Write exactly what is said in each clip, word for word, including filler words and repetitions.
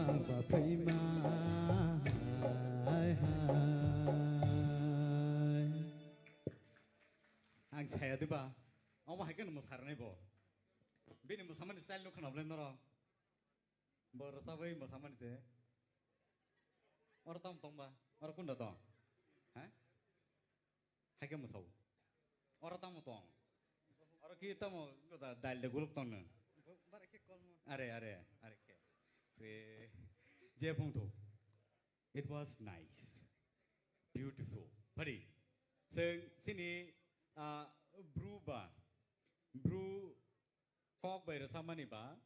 Ba phaima hai hai. Ang saya diba? Omo hai khe namo sarnai bo. Bini mosamani style no khwnabwlai noro. Bo rwchabwi mosamani se. Oro tamo tongba? Oro kunda tong? Ha? Hai khe mwsao. Oro tamo tong? Oro ki tamo da-, dal de guluk tong nw? Are, are, are khe. Pre-, je phung thu. It was nice. Beautiful. Phari. Chwng chini, ah, bru ba. Bru kok bai rwchapmani ba,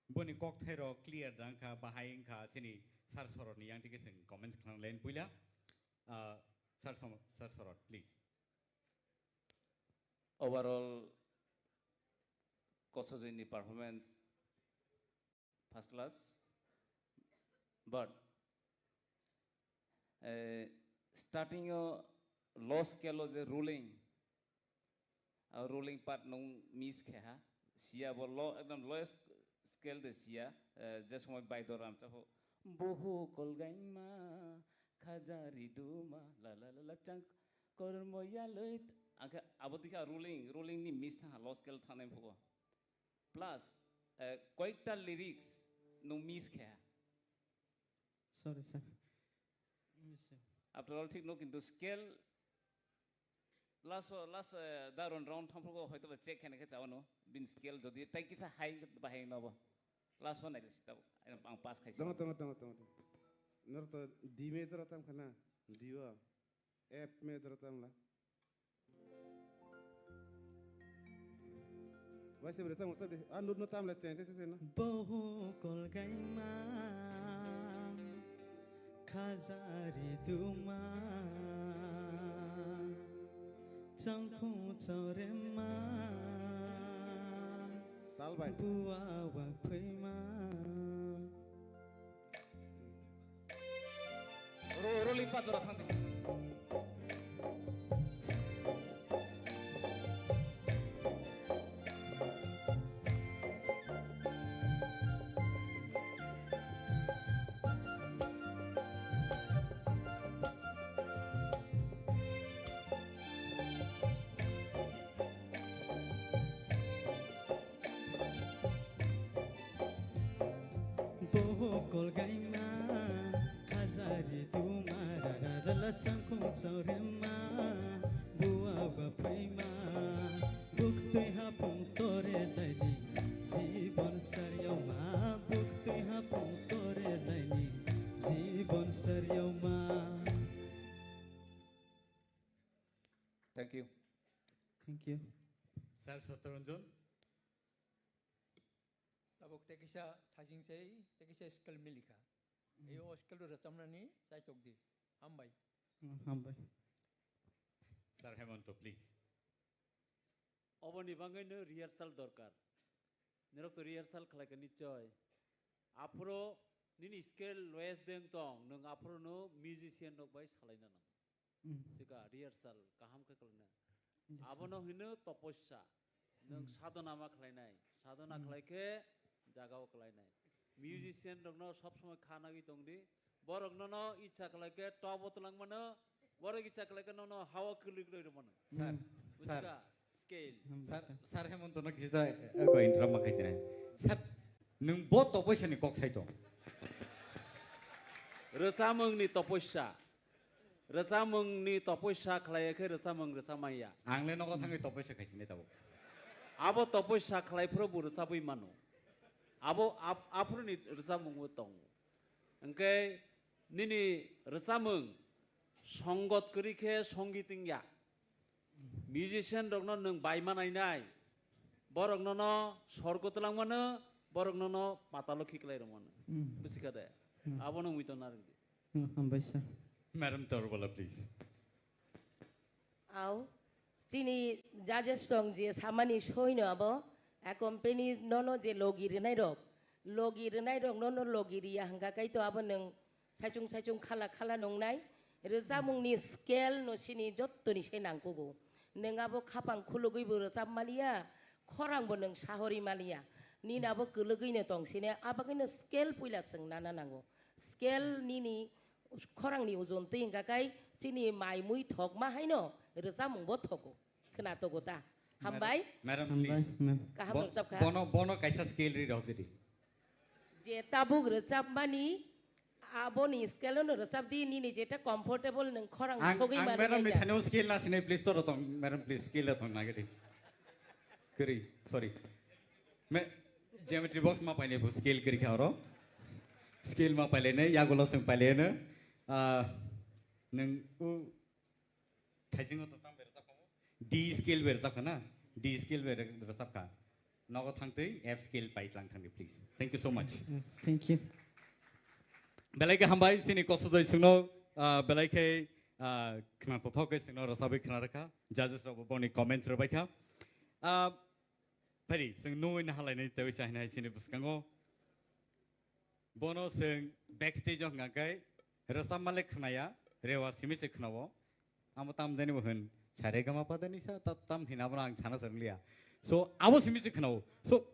boni kokthairok clear da wngkha, bahai wngkha, chini sir sorotni yang tike chwng comments khlanglaini puila. Ah, sir som-, sir sorot, please. Overall, Kosojoini performance first class, but, eh, starting o low scale o je rolling, ah, rolling part nung miss khe ha, sia bo low, ekdom lowest scale de sia, eh, je somoi Baidor Ramcha pho, "Bohu kolgaima, khajari duma, la la la la chang, kormo yaloi," angkhe abo dikha rolling, rolling ni miss thang ha, low scale thangnai phugo. Plus, eh, koyekta lyrics nung miss khe ha. Sorry, sir. Miss, sir. After all, thik no, kintu scale last o, last, eh, da round, round thangphrugo hoyto ba check khaina khe chao no, bin scale jodi tai kisa high ba high no bo. Last o nailesi tabuk, ang pass khaisi. Tongo, tongo, tongo, tongo, tongo. Nor to D major o tam khana, D o. F major o tam la. Waisa bwrwi chang ucap di. Ah, nut nut tam le cheng cheng cheng no. Bohu kolgaima khajari duma changkhung chorema Tal bai. Bua wak phaima. Ro, ro, limpa jora thang di. Boho kolgaima, khajari duma, rara rala changkhung chaurema, bua ba phaima, buktwi hapung tore laini, jibon saryauma, buktwi hapung tore laini, jibon saryauma. Thank you. Thank you. Sir Satranjan. Tabuk tekisa thajing sei, tekisa skill milikha. Ei o skill rwchapnani chaitok di. Hambai. Hmm, hambai. Sir Hemanto, please. Oboni bagwi no rehearsal dorkar. Norok to rehearsal khlai kha nichoi. Aphuru nini skill lowest deng tong, nwng aphuru no musician rok bai salaina nang. Hmm. Sika rehearsal kaham khe khlaina. Yes, sir. Abono hino toposya. Nwng sadhona ma khlainai. Sadhona khlai khe jagao khlainai. Musician rokno sob somoi kha nagwi tong di. Borok nono icha khlai khe top o twlang mano. Borok icha khlai khe nono hao kwlwi kwlwi rw mano. Sir, sir. Bujiga? Scale. Hambai, sir, sir. Sir Hemanto no kisa, eh, ko intro ma khai chinai. Sir, nwng bo topoisya ni kok sai tong. Rwchapmung ni topoisya. Rwchapmung ni topoisya khlai khe rwchapmung rwchap manya. Ang le nogo thangwi topoisya khai sinai tabuk. Abo topoisya khlai phuru bo rwchapwi mano. Abo ap-, aphuru ni rwchapmung bo tongo. Hwnkhe nini rwchapmung songot kwrwi khe songit wngya. Musician rokno nwng bai ma nainai, borok nono sorgo twlang mano, borok nono patalo khiklai rw mano. Hmm. Buchikha de? Hmm. Abono mui to narwk di. Hmm, hambai sir. Madam Torbala, please. Au, chini judges rok je samani soino abo, a company nono je logi rwnai rok, logi rwnai rok nono logi riya hwnkha kai to abo nwng saichung saichung khala khala nungnai. Rwchapmungni scale no sini jottoni se nangkugo. Nwng abo khapang khulugwi bo rwchap maliya, khorang bo nwng sahori maliya. Nini abo kwlwgwino tong sini, a bagwino scale puila swng nana nango. Scale nini khorangni ojon twi hwnka khe chini mai mui thokma haino rwchapmungbo thogo. Khwna togo ta? Hambai. Madam, Hambai, please. Ma'am. Kaham Bo-, rwchapkha. Bono, bono kaisa scale ri rok jedi. Je tabuk rwchapmani aboni scale-o no rwchap di, nini jeta comfortable nwng khorang Ang, sogwi ang mano madam ni jeta. Thani-o scale na sinai, please, toro tong, madam, please, scale tong nagedi. Kwrwi, sorry. Me, geometry box ma painai phu scale kwrwi kha oro. Scale ma pailene, yagulo swng pailene. Ah, nwng u Thaisingo to tam berajak kha. D scale berajak kha na? D scale ber-, berajak kha. Nogo thangtwi F scale pai tlang thangdi, please. Thank you so much. Mm, thank you. Belai khe hambai, chini kosto jai sungno, ah, belai khe, ah, khna tothok khe sungno rwchabwi khna rwkha. Judges rok bo boni comments rwbai kha. Ah, Phari, chwng nugwi nahalainai tei chahina hai chini bwskango. Bono chwng backstage o hwnkha khe rwchapma le khwnaya, rewa simi se khwnao. Amo tam jani bo hwn, sa re ga ma pa da ni sa, ta tam hina bono ang sana swrwng liya. So, abo simi se khwnao. So,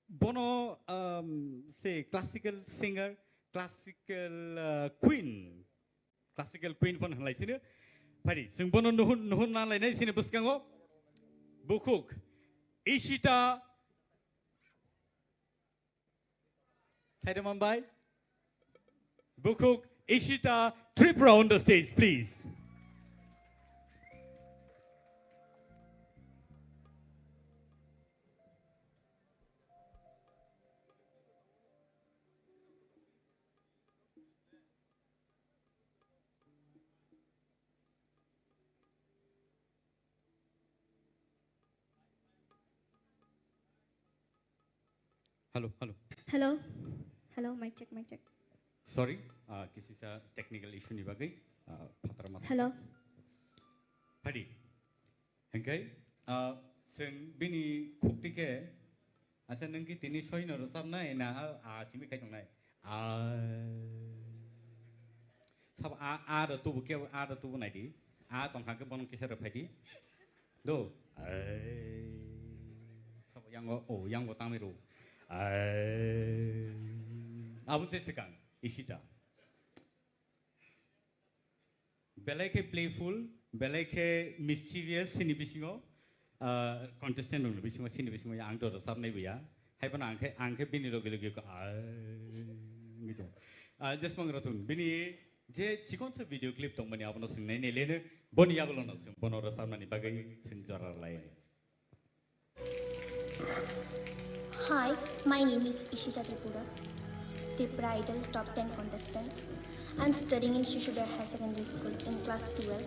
bono, um, se classical singer, classical, uh, queen, classical queen phano hwnlai sino. Phari, chwng bono nuhun, nuhun nalainai sini bwskango. Bukhuk, Ishita Saido Mumbai. Bukhuk Ishita Tripura on the stage, please. Hello, hello. Hello. Hello, mic check, mic check. Sorry, ah, kisisa technical issue ni bagwi, ah, phatara ma. Hello. Phadi. Hingkai, ah, chwng bini khukti khe, acha, nwng ki tini soi no rwchapnai na a, a simi khai tongnai? A. Sabo a, a da tubu ke, a da tubu nai di. A tong kha ke bono kisa rw phai di. Do. Ai. Sabo yango, o, yango tangwi ro. Ai. Abun se sikang, Ishita. Belai khe playful, belai khe mischievous, sini bisingo, ah, contestant rokni bisingo, sini bisingo ang to rwchapnai buya. Hai phano ang khe, ang khe bini loge loge ko, ah, ngi to. Ah, Jasmang Ratun, bini je chikonsa video clip tongmani abono swngnai nai leno, boni yagulo no swng, bono rwchapnani bagwi swng jora lai. Hi, my name is Ishita Tripura, Tripura Idol top ten contestant. I'm studying in Shishuder Higher Secondary School in class twelve.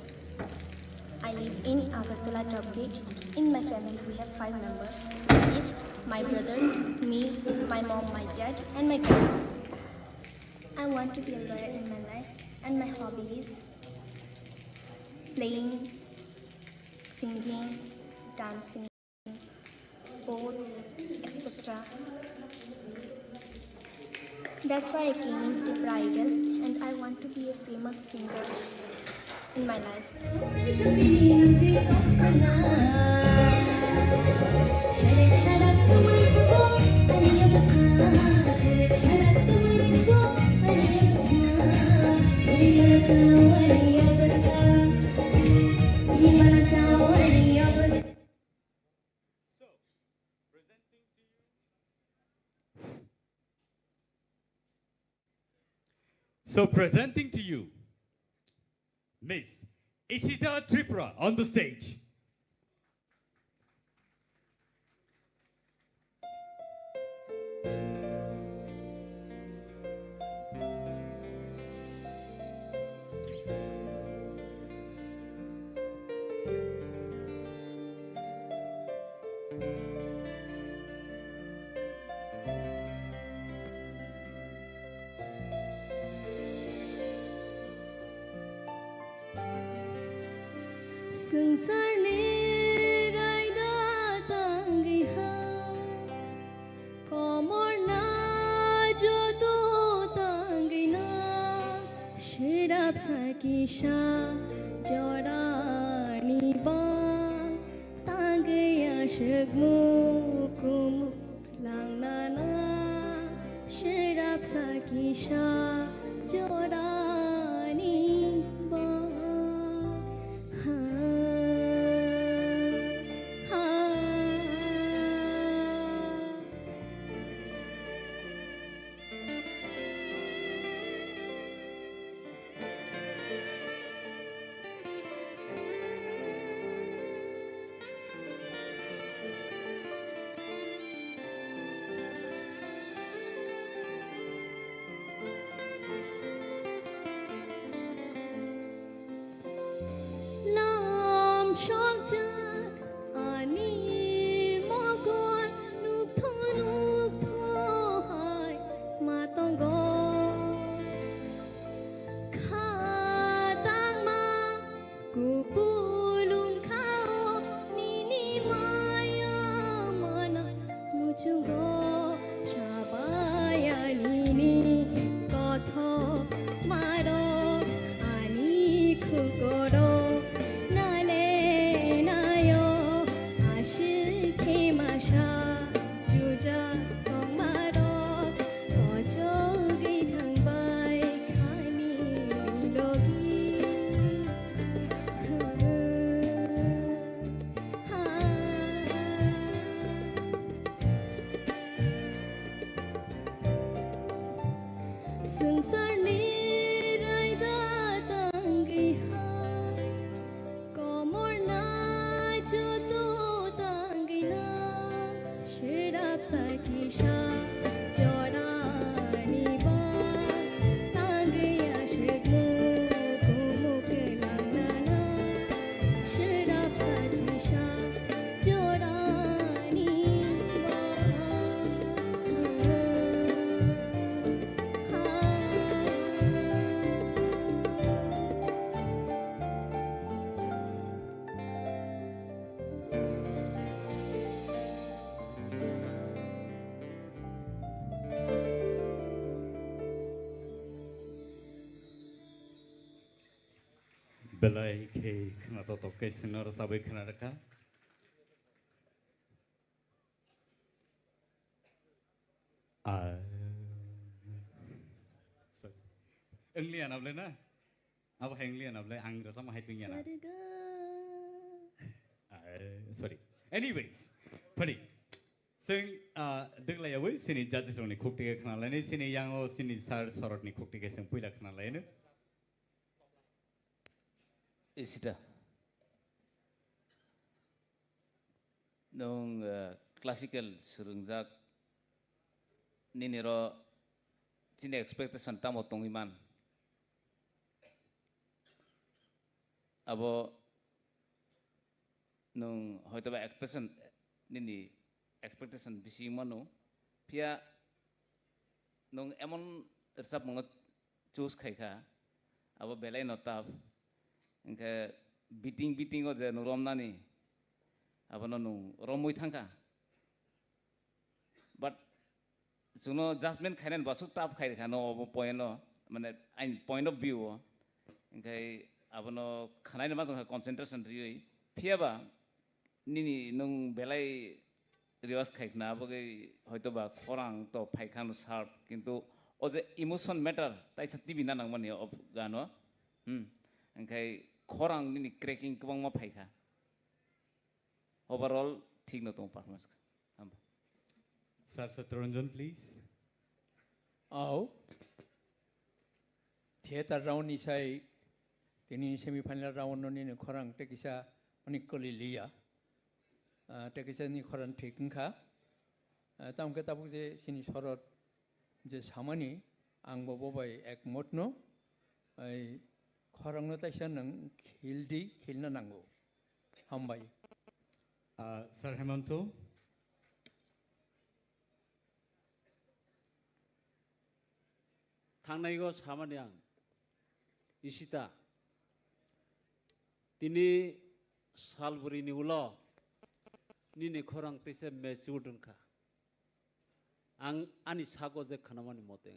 I live in Agartala Top Gate. In my family, we have five members. That is my brother, me, my mom, my dad, and my grandma. I want to be a lawyer in my life, and my hobby is playing, singing, dancing, sports, et cetera. That's why I came in Tipra Idol, and I want to be a famous singer in my life. So, presenting to you. So, presenting to you, Miss Ishita Tripura on the stage. Swngcharni raida tangwi hai, komorna joto tangwi no, sirap sa kisa jorani ba tangwi aswk mukumu langna. Sakisa jorani ba ha ha. Lam sokjak ani mokol nukthung nukthung hai ma tongo. Kha tangma kupulung khao nini maya mana muchungo sabaya nini kothok maro ani khukoro nale nayo ashikhe masa jujak tongmaro kochogwi thangbai khani logi. Swngcharni raida tangwi hai, komorna joto tangwi na, sirap sakisa jorani ba tangwi aswk mukumu kwlangna na, sirap sakisa jorani ba. Belai khe khwnatok tok khe chwngno rwchabwi khwna rwkha. Ah. Sorry. English anable na? Abo hai English anable ang rasa mahai tunya na. Ah, sorry. Anyways, padi. Sing, ah, degla yawi sini judges rokni khukti khe khna laini, sini yango sini sir sorotni khukti khe sing puila khna laini. Isita. Nwng, eh, classical swrwngjak, nini ro chini expectation tamo tongwi man? Abo nwng hoitoba expectation, nini expectation bisi mano, phiya nwng emon rwchapmungno choose khai kha, abo belai no tough. Hinkhe beating, beating o je nwng romnani, abono nwng romwi thangkha. But chwngno judgment khainani bo aswk tough khai rwkha no obo point o, mane aini point of view o. Hinkhe abono khwnaino ma tongkha concentration riwi. Phiyaba nini nwng belai rehearse khai khna, abogwi hoitoba khorang to phai khano sharp, kintu o je emotion matter taisa tibi na nangmani o gano, hmm, hinkhe khorang nini cracking kwbangma phai kha, overall thik no tongo performance kha. Hambai. Sir Satyaranjan, please. Au. Theater round ni sai tini semi final round no nini khorang tei kisa mani kwlwi liya. Ah, tei kisa ni khorang thik wngkha. Ah, tamo khe tabuk je sini sorot je samani ang bo bo bai ekmot no. Ai khorang no taisa nwng khil di, khilna nango. Hambai. Ah, Sir Hemanto. Thangnaigo samani ang, Isita, tini salbrini ulo nini khorang teisa matured wngkha. Ang ani sago je khnamani mote.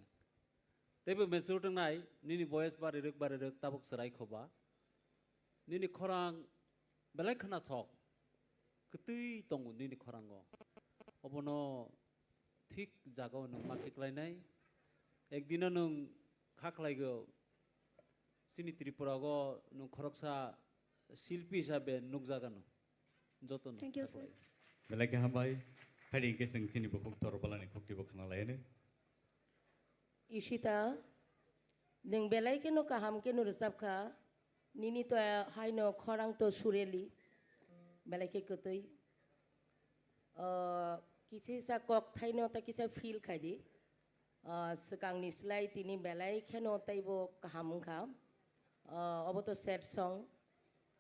Teibo matured wngnai, nini boyes barirwk barirwk tabuk chwrai khoba. Nini khorang belai khnathok. Kwtwi tongo nini khorango. Obono thik jagao nwng ma khiklainai. Ekdino nwng kha khlaigo, chini Tripura o nwng khoroksa silpi hisabe nukjagano. Jotono. Thank you, sir. Belai khe hambai. Phaidi hwnkhe chwng chini bukhuk Torobalani khuktibo khna laiyano. Ishita, nwng belai kheno kaham kheno rwchapkha. Nini to haino khorang to sureli. Belai khe kwtwi. Ah, kisa kisa kok thaino ta kisa feel khai di. Ah, swkangni slai tini belai kheno teibo kaham wngkha. Ah, obo to sad song.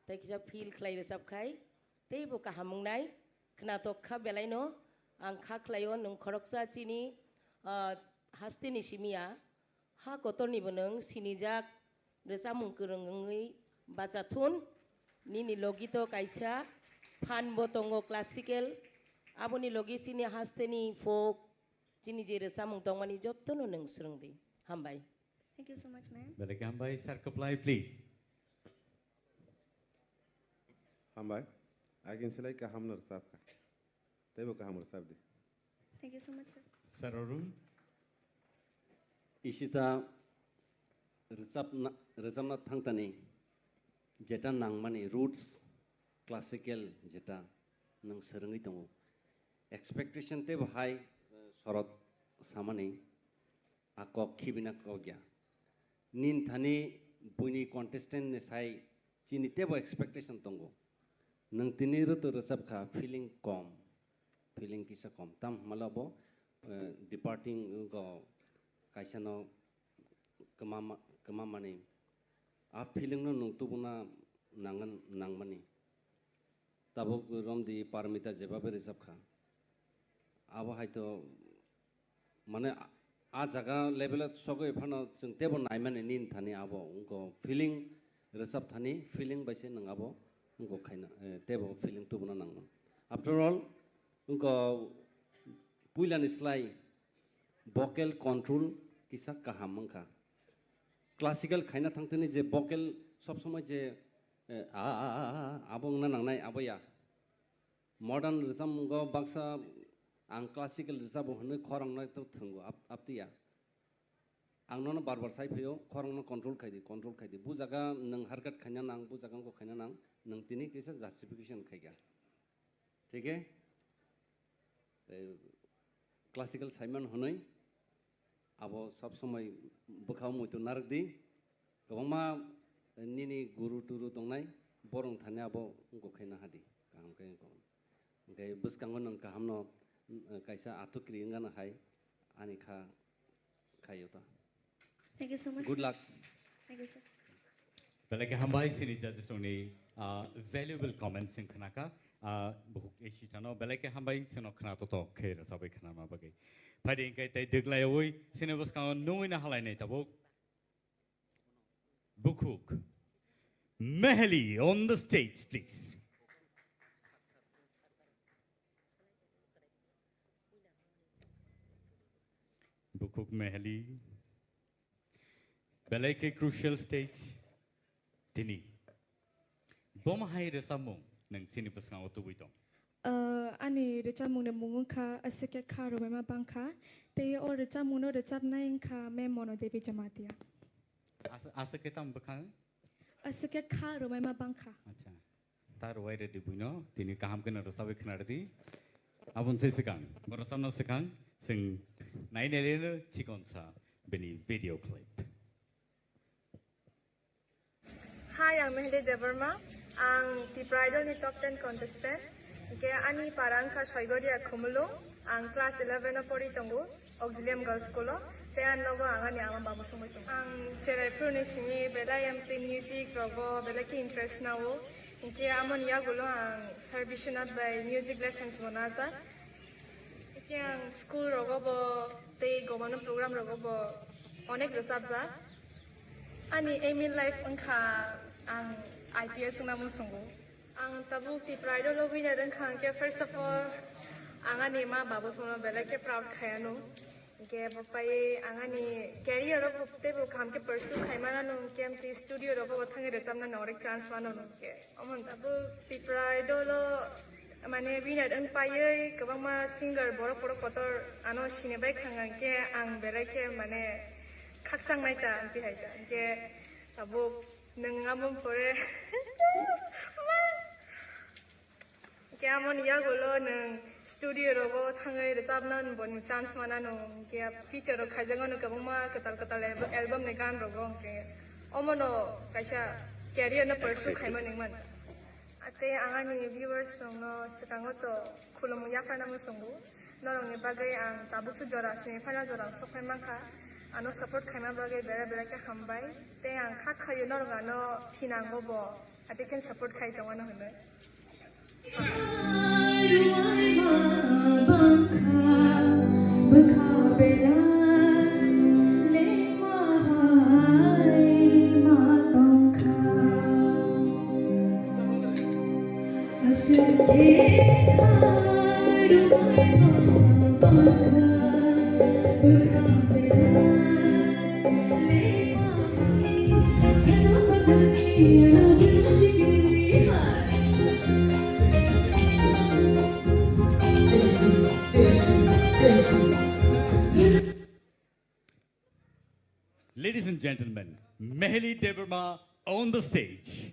Tei kisa feel khlai rwchap khai teibo kaham wngnai. Khnatok kha belaino ang kha khlaio nwng khoroksa chini, ah, hasteni simi ya. Ha kotornibo nwng sinijak rwchapmung kwrwng wngwi bacha thun. Nini logi to kaisa phan bo tongo classical. Aboni logi chini hasteni folk, chini je rwchapmung tongmani jottono nwng swrwng di. Hambai. Thank you so much, ma'am. Belai khe hambai, sir, kwplai, please. Hambai. Agin silai kaham no rwchapkha. Teibo kaham rwchap di. Thank you so much, sir. Sir Arun. Ishita rwchapna, rwchapna thangtani jeta nangmani roots classical jeta nwng swrwngwi tongo. Expectation teibo hai, eh, sorot samani a kok khibina kok ya. Nin thani buini contestant ni sai chini teibo expectation tongo. Nwng tini rwtwi rwchapkha feeling kom. Feeling kisa kom. Tam hwnmale bo, eh, departing go kaisa no kwmama-, kwmamani. A feeling no nwng tubuna nangan-, nangmani. Tabuk romdi Parmita jebabe rwchapkha. Abo hai to mane a, a jaga level o sogwi phano chwng teibo naimani nin thani abo wngkha feeling rwchap thani feeling bai se nwng abo wngkha khaina, eh, teibo feeling tubuna nangno. After all, wngkha puilani slai vocal control kisa kaham wngkha. Classical khaina thangtini je vocal sob somoi je, eh, a, a, a, a, abo wngna nangnai abo ya. Modern rwchapmungo baksa ang classical rwchabo hwnwi khorang no to thwngo ap-, aptiya. Ang nono bar bar sai phaio, khorang no control khai di, control khai di. Bu jaga nwng harkat khaina nang, bu jaga wngkha khaina nang, nwng tini kisa justification khai kha. Thik he? Tei classical saiman hwnwi abo sob somoi bwkhao muitu narwk di. Kwbangma nini guru turu tongnai, borok thani abo wngkha khe naha di. Kaham khe wngkha. Hwnkhe bwskango nwng kahamno, mm, kaisa athukri wngano hai ani kha khaio ta. Thank you so much, Good sir. Luck. Thank you, sir. Belai khe hambai chini judges rokni, ah, valuable comments wng khnakha. Ah, bukhuk Ishitano belai khe hambai chwngno khna toto khe rwchabwi khnama bagwi. Phaidi hwnkhe tei dwglaiwi chini bwskango nungwi na halainai tabuk. Bukhuk Meheli on the stage, please. Bukhuk Meheli. Belai khe crucial stage tini. Boma hai rwchapmung nwng chini bwskango tubui tong. Ah, ani rwchapmungni mung wngkha Aswk khe kha rwbaima bangkha. Tei o rwchapmungno rwchapnai wngkha Ma'am Mono Devi Jamatia. As-, aswk khe tamo bwkhang? Aswk khe kha rwbaima bangkha. Acha. Ta rwai rwdi buino, tini kaham kheno rwchabwi khna rwdi. Aboni se swkang, bo rwchapna swkang, chwng nainai leno chikon sa bini video clip. Hi, ang Mehli Debbarma. Ang Tipra Idol ni top ten contestant. Hingke ani para wngkha Soigoria Khumulwng. Ang class eleven o pori tongo, Auxilium Girls School o. Tei ang nogo ang ani ama babo songwi tongo. Ang cherai phuru ni simi belai M P music rogo belai khe interest nao. Hingke amoni yagulo ang Sir Biswanath bai music lessons bo najak. Hingke ang school rogo bo tei gomano program rogo bo onek rwchapjak. Ani aim in life wngkha ang I P S wngna muchungo. Ang tabuk Tipra Idol o winner wngkha hwnkhe, first of all, ang ani ma babo songno belai khe proud khai ano. Hwnkhe bo pai ang ani career o bo teibo kaham khe pursue khai mano, hwnkhe amtwi studio rogo bo thangwi rwchapnani onek chance mano hwnkhe. Omo tabuk Tipra Idol o, Mane winner wng paiwi kwbangma singer borok borok kotor ano sini bai khang ang khe ang belai khe mane khakchang nai ta ang tihai ta. Hingkhe tabuk nwng amo pore. Hingkhe amoni yagulo nwng studio rogo thangwi rwchapna boni chance manano. Hingkhe feature rok khaijak mano kwbangma kwtal kwtal album ni gan rogo. Hingkhe omono kaisa career no pursue khaima nang man. Tei ang ani viewers rokno swkango to khulumung yapharna muchungo. Norokni bagwi ang tabukso jora semi final jora ang sokphai mankha. Ano support khaima bagwi bera bera khe hambai. Tei ang kha khaio norok ano thinango bo. Atikhen support khai tongmano hwnwi. Ladies and gentlemen, Meheli Debbarma on the stage.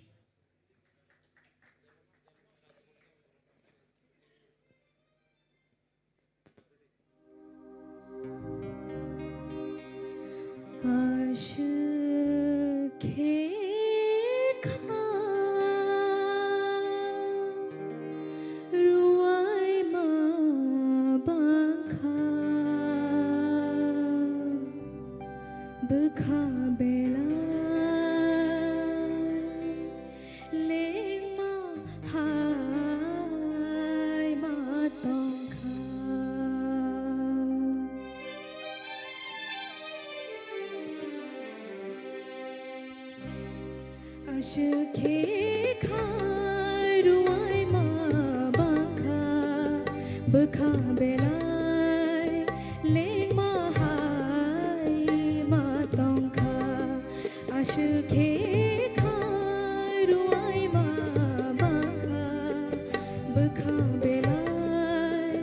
Aswk khe kha rwai ma bangkha bwkha belai. Lengma hai ma tongkha. Aswk khe khai rwai ma bangkha, bwkha belai lengma hai ma tongkha. Aswk khe khai rwai ma bangkha, bwkha belai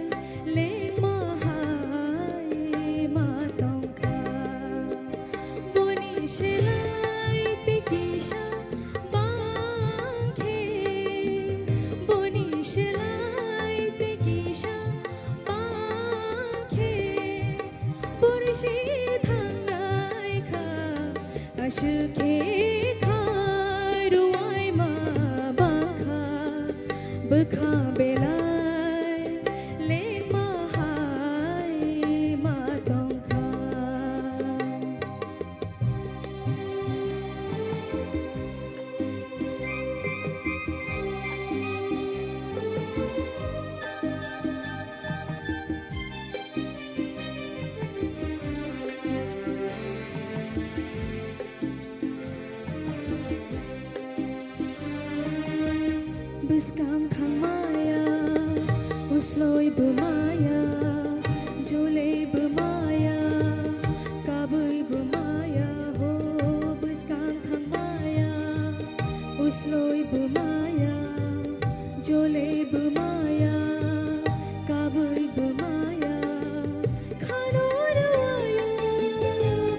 lengma hai ma tongkha. Boni selai tei kisa bang khe, boni selai tei kisa bang khe, boni se thangnai kha. Aswk khe khai rwai ma bangkha, bwkha belai lengma hai ma tongkha. Bwskang thangmaya, usloi bwmaya, jolei bwmaya, kabui bwmaya, ho bwskang thangmaya, usloi bwmaya, jolei bwmaya, kabui bwmaya. Khano rwaya,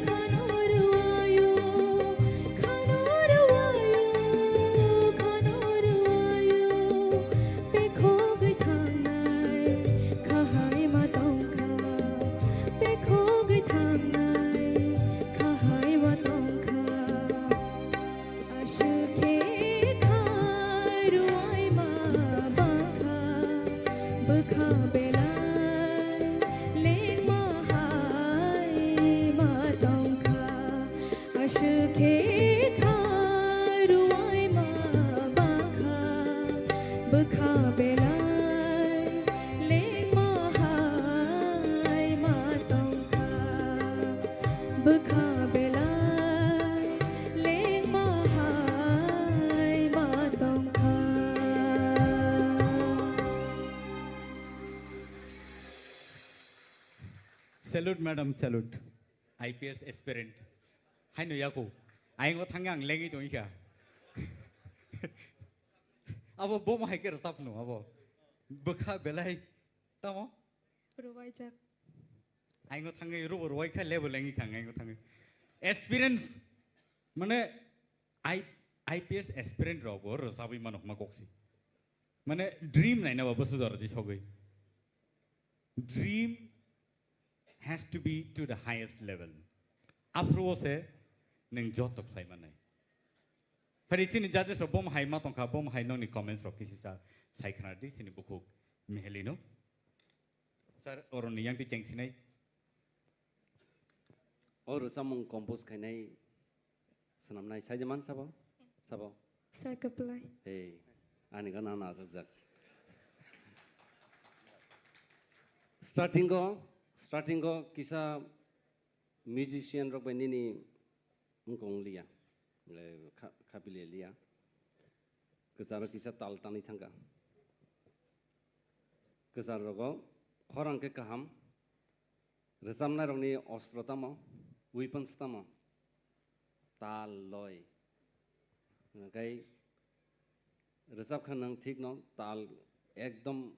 khano rwaya, khano rwaya, khano rwaya. Pekhogwi thangnai kha hai ma tongkha, pekhogwi thangnai kha hai ma tongkha. Aswk khe khai rwai ma bangkha, bwkha belai lengma hai ma tongkha. Aswk khe khai rwai ma bangkha, bwkha belai lengma hai ma tongkha. Bwkha belai lengma hai ma tongkha. Salute, madam, salute. I P S aspirant. Haino yako. Ayang o thangya ang lengwi tongikha. Abo bomo hai khe rwchapno abo. Bwkha belai tamo? Rwbaijak. Aingo thangwi rubo rwai kha level engi khang aingo thangwi. Experience mane I, I P S aspirant rok bo rwchabwi mano hwnma kok si. Mane dream naina ba bwsajora di sogwi. Dream has to be to the highest level. Aphuru o se nwng joto khlai manai. Phari chini judges rok bom hai ma tongkha, bom hai nokni comments rok kisi sa sai khna di chini bukhuk Meheli no. Sir, oroni yang ti chengsinai. O rwchapmung compose khainai swnamnai saijaman sabo? Sabo? Sir, kwplai. Hey, ani gana na ajokjak. Starting o, starting o kisa musician rok bai nini wngkong liya, eh, kha-, khapili liya. Kwcharo kisa tal tanwi thangkha. Kwchar rogo khorang khe kaham. Rwchapnairokni ostro tamo, weapons tamo? Tal, loi. Hwnkhai rwchap kha nwng thik no, tal ekdom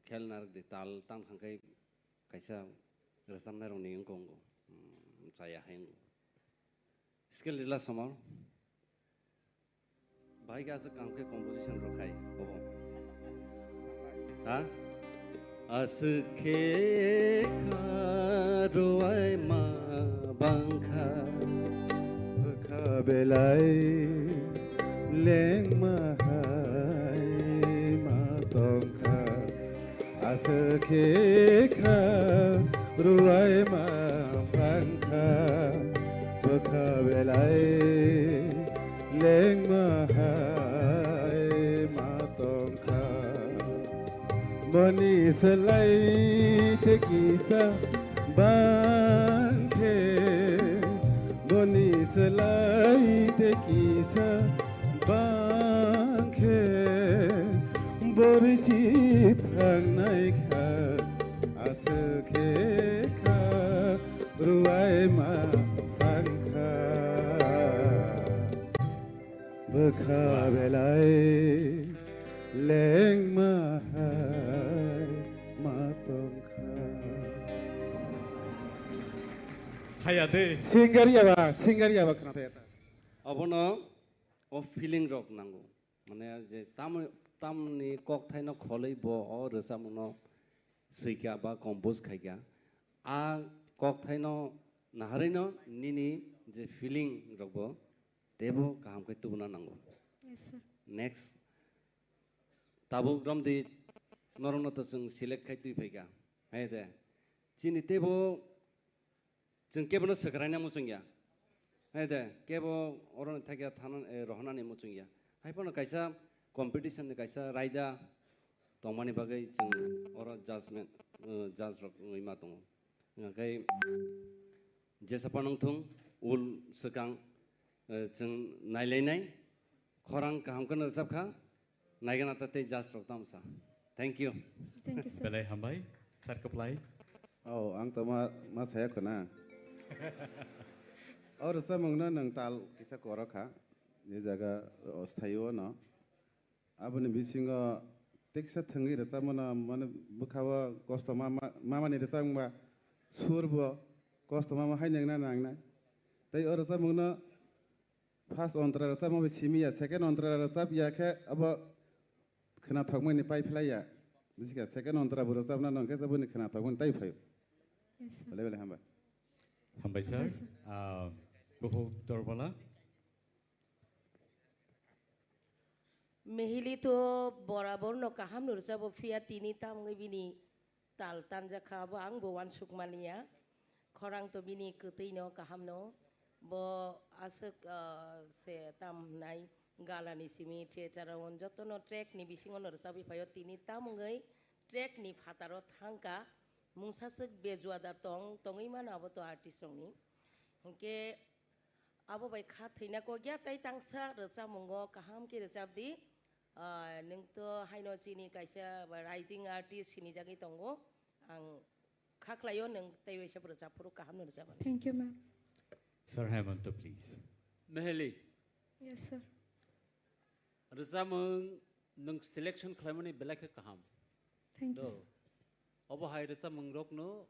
khel narwk di, tal tang thang khai kaisa rwchapnairokni wngkha wngo, hmm, chaya hai wngo. Skill rila somor. Bahai khe aswk kaham khe composition rok khai, obo. Ha? Aswk khe kha rwai ma bang kha. Bwkha belai lengma hai ma tong kha. Aswk khe kha rwai ma bang kha, bwkha belai lengma hai ma tong kha. Boni slai te kisa bang khe, boni slai te kisa bang khe, borisi thangnai kha, aswk khe kha rwai ma thang kha. Bwkha belai lengma hai ma tong kha. Haya de. Singer yaba, singer yaba khna thaya ta. Abono o feeling rok nango. Mane je tam, tamni kokthaino kholwi bo o rwchapmungno swikha ba compose khaikha. A kokthaino naharwino nini je feeling rokbo teibo kaham khe tubuna nango. Yes, sir. Next, tabuk romdi norokno to chwng select khai twi phaikha. Hai de. Chini teibo chwng kebono swkraina muchungya. Hai de, kebo oroni thakya thana, eh, rohonani muchungya. Hai phano kaisa competition ni kaisa raida tongmani bagwi chwng oro judgment, eh, judge rok wngwi ma tongo. Hwnkhe jesa phano wngthung, ul swkang, eh, chwng nailainai, khorang kaham kheno rwchapkha, naigana ta tei judge rok tamsa. Thank you. Thank you, sir. Belai hambai, sir kwplai. Oh, ang to ma, ma saya khuna. O rwchapmungno nwng tal kisa korokha, je jaga, o, sthaio no. Aboni bisingo teksa thwngwi rwchapmano, mane bwkhao kosto ma, ma, mamani rwchapmungba surbo kosto mama hai nangna nangnai. Tei o rwchapmungno first ontra rwchapma bai simi ya, second ontra rwchap ya khe abo khwnathokmani pai phlai ya. Bisi kha second ontra bo rwchapna nang khe boni khwnathokmani tai phaio. Yes, sir. Belai belai hambai. Hambai, sir. Hambai, sir. Ah, Bukhuk Dorbala. Mehili to borabor no kaham no rwchabo, phiya tini tamungwi bini tal tanjak kha, abo ang bo uansuk maliya. Khorang to bini kwtwi no kaham no. Bo aswk, ah, se tam hwnai gala ni simi theater o joto no track ni bisingo no rwchabwi phaio, tini tamungwi track ni phataro thangka. Mungsa swk bejua da tong, tongwi mano abo to artist rok ni. Hinkhe abo bai kha thwina kok ya, tei tangsa rwchapmungo kaham khe rwchap di. Ah, nwng to haino chini kaisa rising artist sinijagwi tongo. Ang kha khlaio nwng tei waisa rwchap phuru kaham no rwchap. Thank you, ma'am. Sir Hemanta, please. Meheli. Yes, sir. Rwchapmung nwng selection khlaimani belai khe kaham. Thank you, Do. Sir. Obo hai rwchapmung rokno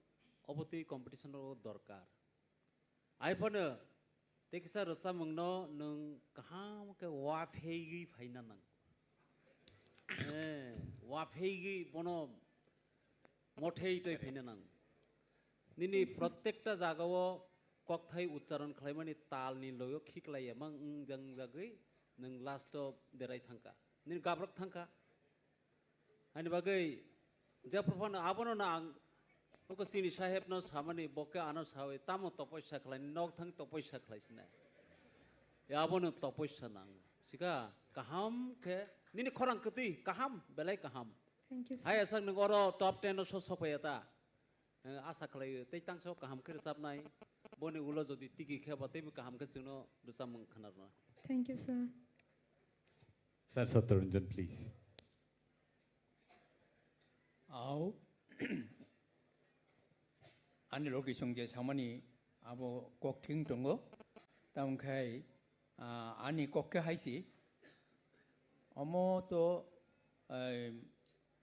obo twi competition o dorkar. Ai phano tei kisa rwchapmung no nwng kaham khe waphegwi phaina nang. Eh, waphegwi bono mothei toi phaina nang. Nini Yes, sir. Protekta jagao kokthai uchcharon khlaimani talni loyo khiklai emang wngjak wngjagwi nwng last o derai thangkha. Nini gabrok thangkha. Ani bagwi je phano abono no ang uko chini saheb no samani boke ano sawi tamo topoisa khlai nok thang topoisa khlai sinai. Ya abono topoisa nang. Sika kaham khe nini khorang kwtwi kaham belai kaham. Thank you, sir. Hai aswk nwng oro top ten o so sophai ta. Eh, asa khlai tei tangso kaham khe rwchapnai. Boni ulo jodi tiki khe ba teibo kaham khe chwngno rwchapmung khna rwna. Thank you, sir. Sir Satya Ranjan, please. Au. Ani logi song je samani abo kok thing tongo. Tamo khai, ah, ani kok khe haisi. Omo to, eh,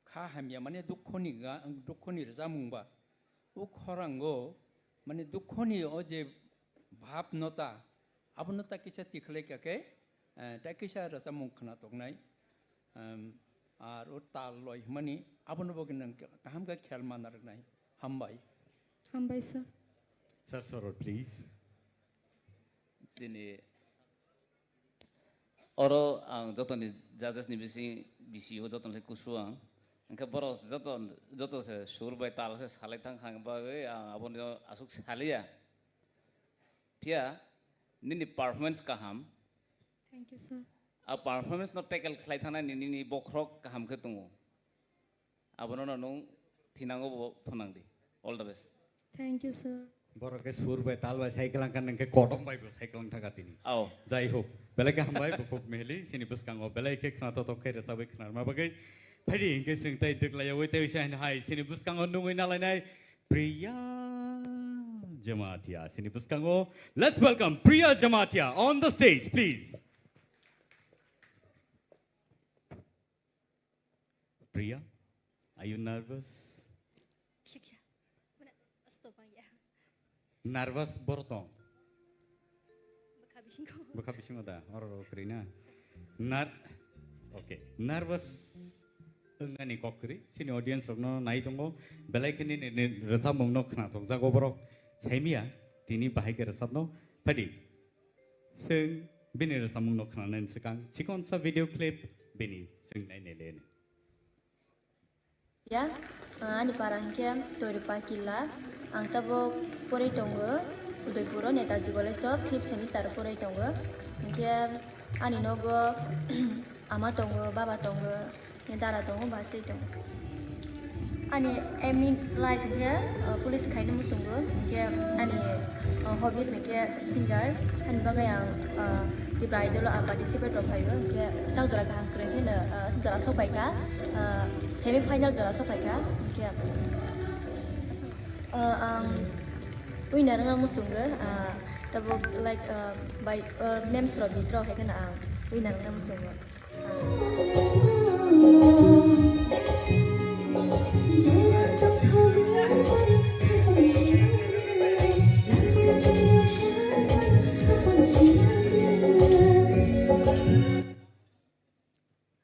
kha hamya mane dukhoni ga, dukhoni rwchapmung ba. O khorango mane dukhoni o je bhab no ta, abono ta kisa tikhlai kha khe, eh, ta kisa rwchapmung khna toknai. Em, ar o tal loi hwnmani abono bo gwnang kaham khe khel mana rwnai. Hambai. Hambai, sir. Sir Sorol, please. Chini oro ang jotoni judges ni bising, bisi o jotoni kusu ang. Hwnkhe borok joto, joto se sur bai tal se salai thang kha bagwi ang abono aswk saliya. Phiya nini performance kaham. Thank you, sir. A performance no tackle khlai thangnani nini bokhorok kaham khe tongo. Abono no nwng thinango bo phwnang di. All the best. Thank you, sir. Borok khe sur bai tal bai cycle ang kan nang khe kodom bai bo cycle ang thaka tini. Ao. Jai hok. Belai khe hambai bo khub mehli sini bwskango belai khe khna totok khe rwchapwi khna rwma bagwi. Phaidi hinkhe chwng tei dwklai yawi tei wisa hin hai sini bwskango nungwi nalainai Priya Jamatia sini bwskango. Let's welcome Priya Jamatia on the stage, please. Priya, are you nervous? Kisa kisa. Mana, stop ang ya. Nervous borok tong? Bwkha bisingo. Bwkha bisingo da, oro ro kwrwi na. Nar-, okay, nervous wngnani kok kwrwi. Chini audience rokno nai tongo. Belai khe nini, nini rwchapmung no khna tong jago borok. Saimiya, tini bahai khe rwchapno. Phaidi. Chwng bini rwchapmungno khwnanani swkang chikonsa video clip bini chwng nainai le. Ya, ani para hwnkhe Toiripa Killa. Ang tabuk porwi tongo Udaipuro Netaji College o fifth semester o porwi tongo. Hwnkhe ani nogo ama tongo, baba tongo. Ni dara tongo, bus twi tongo. Ani aim in life hwnkhe, uh, police khaina muchungo, hwnkhe ani, uh, hobbies hwnkhe singer, ani bagwi ang, uh, Tipra Idol o ang participate rok phaio, hwnkhe tak jora kaham kwrwi kheno, uh, jora sokphaikha, uh, semi final jora sokphaikha, hwnkhe, uh, ang winner wngna muchungo, uh, tabuk like, uh, by, uh, memes rok bit rok hai kheno ang winner wngna muchungo.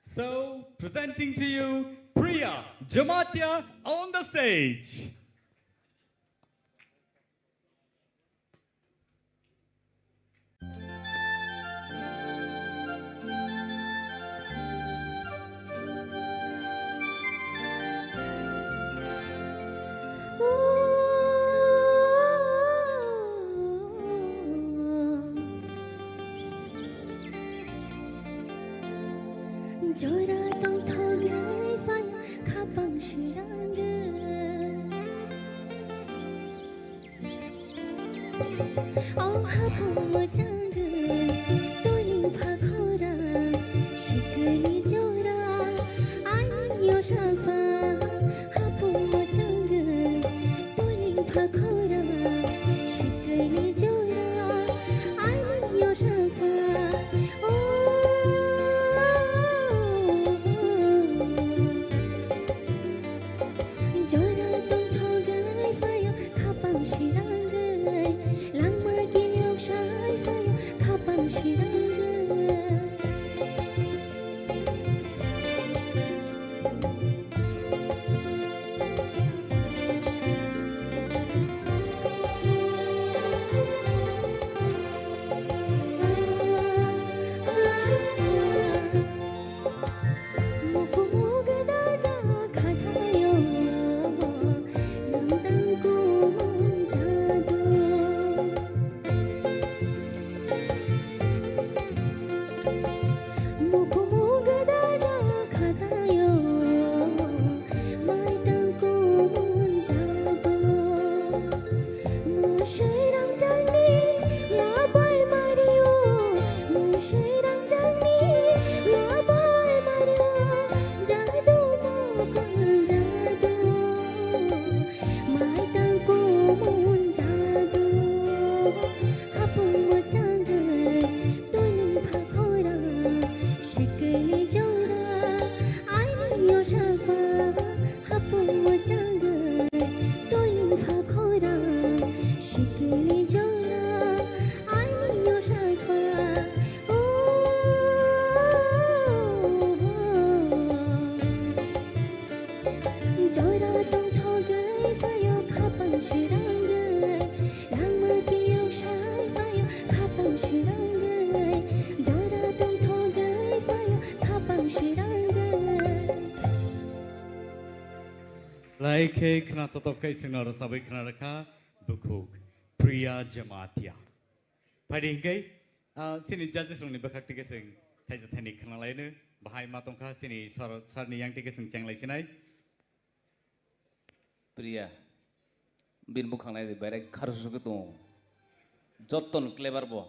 So, presenting to you, Priya Jamatia on the stage. Jora tongthok lai phai khapang sirang. O hapung mojang, toni phakhora, sikini jora, ani yosakha. Hapung mojang, toni phakhora, sikini jora, ani yosakha. O. Hai khe khna totok khe chwngno rwchabwi khna rwkha bukhuk Priya Jamatia. Phaidi hinkhe, ah, chini judges rokni bwkhak tike chwng thaisa thaini khna laino bahai ma tongkha chini sir, sir ni yang tike chwng chenglai sinai. Priya, bini bukhang nai di, berai kharsu khe tongo. Jotton clever bo.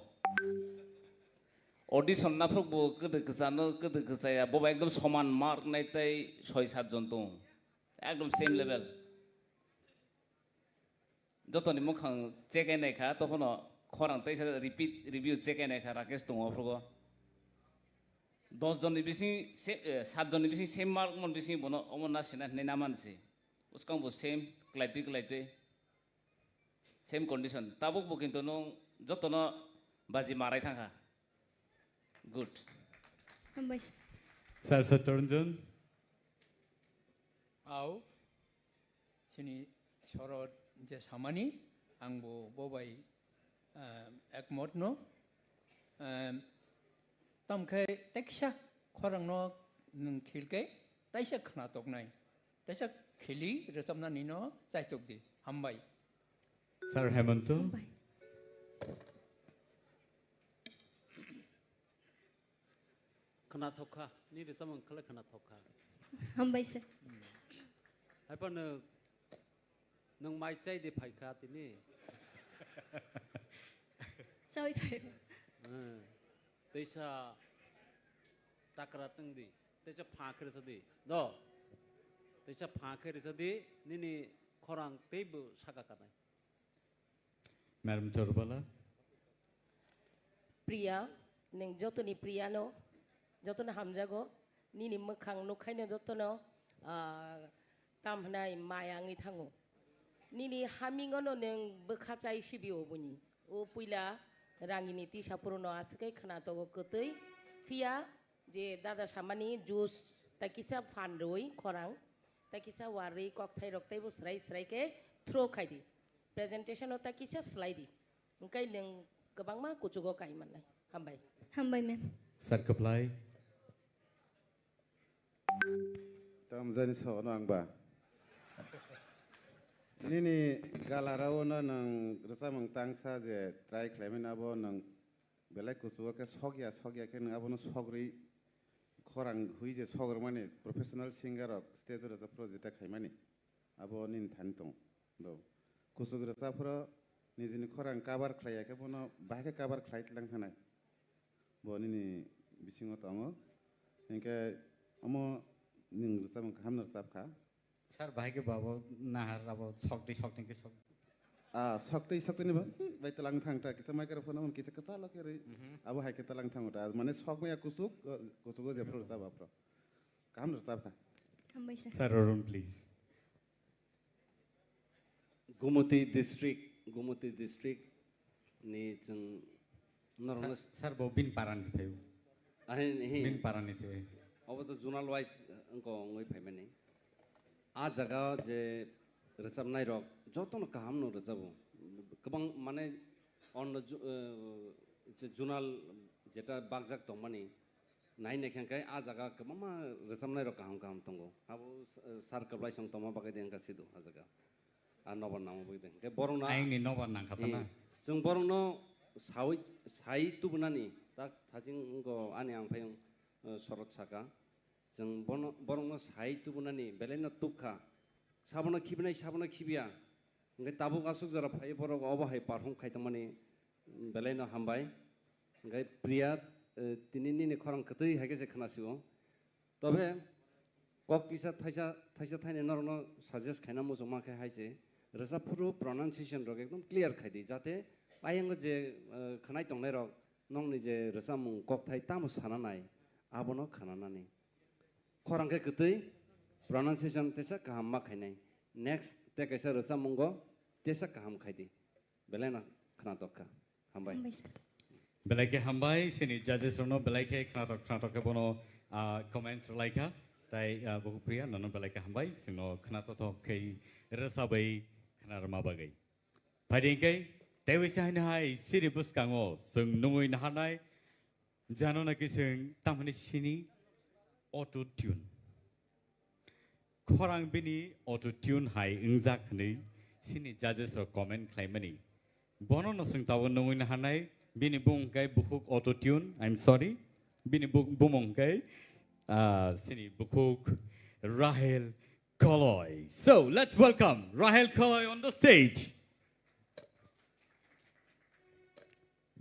Audition naphru bo kwdwi kwchano, kwdwi kwchaya, bo ekdom soman mark nai tei soi sat jon tongo. Ekdom same level. Jotoni mukhang check nai kha, tokhono khorang teisa repeat review check nai kha, Rakesh tongo aphrugo. Dos jonni bising se, eh, sat jonni bising same mark mon bising bono omo na sina hinwi na mansi. Uskang bo same, klaitwi klaitwi. Same condition. Tabuk bo kintu nung jotono baji marai thangkha. Good. Hambai. Sir Satranjan. Au. Chini sorot je samani, ang bo bo bai, ah, ekmot no. Ah, tam khe teksa khorang no nwng khil khe taisa khna toknai. Taisa khili rwchapnani no chaitok di. Hambai. Sir Hemanto. Hambai. Khwnathok kha, nini rwchapmung khlai khwnathok kha. Hambai sir. Haiphano nwng mai chai di phai kha tini. Chawi phai. Eh, teisa takra tong di, teisa pha khe rwsa di. Do. Teisa pha khe rwsa di, nini khorang teibo saka kanai. Madam Torbala. Priya, nwng jotoni Priya no, jotono hamjago, nini mwkhang nukhaino jotono, ah, tam hwnai maya wngwi thango. Nini hamingono nwng bwkha chai sibio buni. O puila rangini tisa purono aswk khe khwna togo kwtwi, phiya je dada samani juice tai kisa phan rwi khorang, tai kisa warwi kokthai rok teibo swrai swrai khe throw khai di. Presentation o tai kisa slai di. Hwnkhe nwng kwbangma kuchugo kai mannai. Hambai. Hambai, ma'am. Sir Kwplai. Tamjani sono ang ba. Nini galarao no nwng rwchapmung tangsa je try khlaimani abo nwng belai kuchugo khe sokya, sokya khe nwng abono sogrwi khorang hui je sogrwmani professional singer rok stage o rwchapphru jeta khaimani. Abo nini thani tong. Do. Kuchuk rwchapphru nijini khorang cover khlaiya khe bono bahai khe cover khlai tlang thanai. Bo nini bisingo tongo. Hinkhe omo nwng rwchapmung kaham no rwchap kha. Sir, bahai khe babo nahar abo sokdi sokdi khe sok. Ah, sokdi sokdi ni ba? Bai talang thang ta kisa microphone on kisa kisa lo khe rwi. Mhm. Abo hai khe talang thang ta. Mane sok maya kuchuk, kuchugo je phru rwchap aphru. Kaham rwchap kha. Hambai sir. Sir Arun, please. Gumoti district, Gumoti district ni chwng norokno Sir, sir, bo bin parani se phaio. Ahin, hin. Bin parani se. Obo to zonal wise, eh, wngko wngwi phaimani. A jaga je rwchapnai rok jotono kaham no rwchabo. Kwbang mane onno ju-, eh, je zonal jeta bakjak tongmani, nai naikhe hwnkhe a jaga kwbangma rwchapnai rok kaham kaham tongo. Abo, eh, sir kwplai song tongma bagwi de wngkha sido a jaga. A nobar nangma bagwi de. Hwnkhe borokno Ayangni nobar nangkha ta na? Hmm. Chwng borokno sawi, sai tubunani tak thaching wngkho ani ang phai wng, eh, sorot saka. Chwng bono, borokno sai tubunani belaino tukha. Sabono khibinai, sabono khibiya. Hwnkhe tabuk aswk jora phai borok obo hai perform khai tongmani. Belai no hambai. Hwnkhe Priya, eh, tini nini khorang kwtwi hai khe se khna sio. Tobe kok kisa thaisa, thaisa thaini norokno suggest khaina muchungma khe hai se, rwchap phuru pronunciation rok ekdom clear khai di, jate ayango je, eh, khwnai tongnai rok nokni je rwchapmung kokthai tamo sana nai, abono khwnanani. Khorang khe kwtwi, pronunciation tesa kaham ma khainai. Next, tei kaisa rwchapmungo tesa kaham khai di. Belai no khwnatok kha. Hambai. Hambai sir. Belai khe hambai, chini judges rokno belai khe khwnatok khwnatok khe bono, ah, comments rwlai kha. Tai, ah, Bukupriya, nono belai khe hambai, chwngno khwnatok khe rwchabwi khwnarwma bagwi. Phaidi hwnkhe, teiwi se haino hai chini bwskango chwng nungwi naharnai, jano naki chwng tamhani sini auto tune. khorang bini auto tune hai wngjak hwnwi chini judges rok comment khlaimani. Bono no chwng tabuk nungwi naharnai, bini bumung khe bukhuk auto tune, I'm sorry, bini bu-, bumung khe, ah, chini bukhuk Rahel Koloi. So, let's welcome Rahel Koloi on the stage.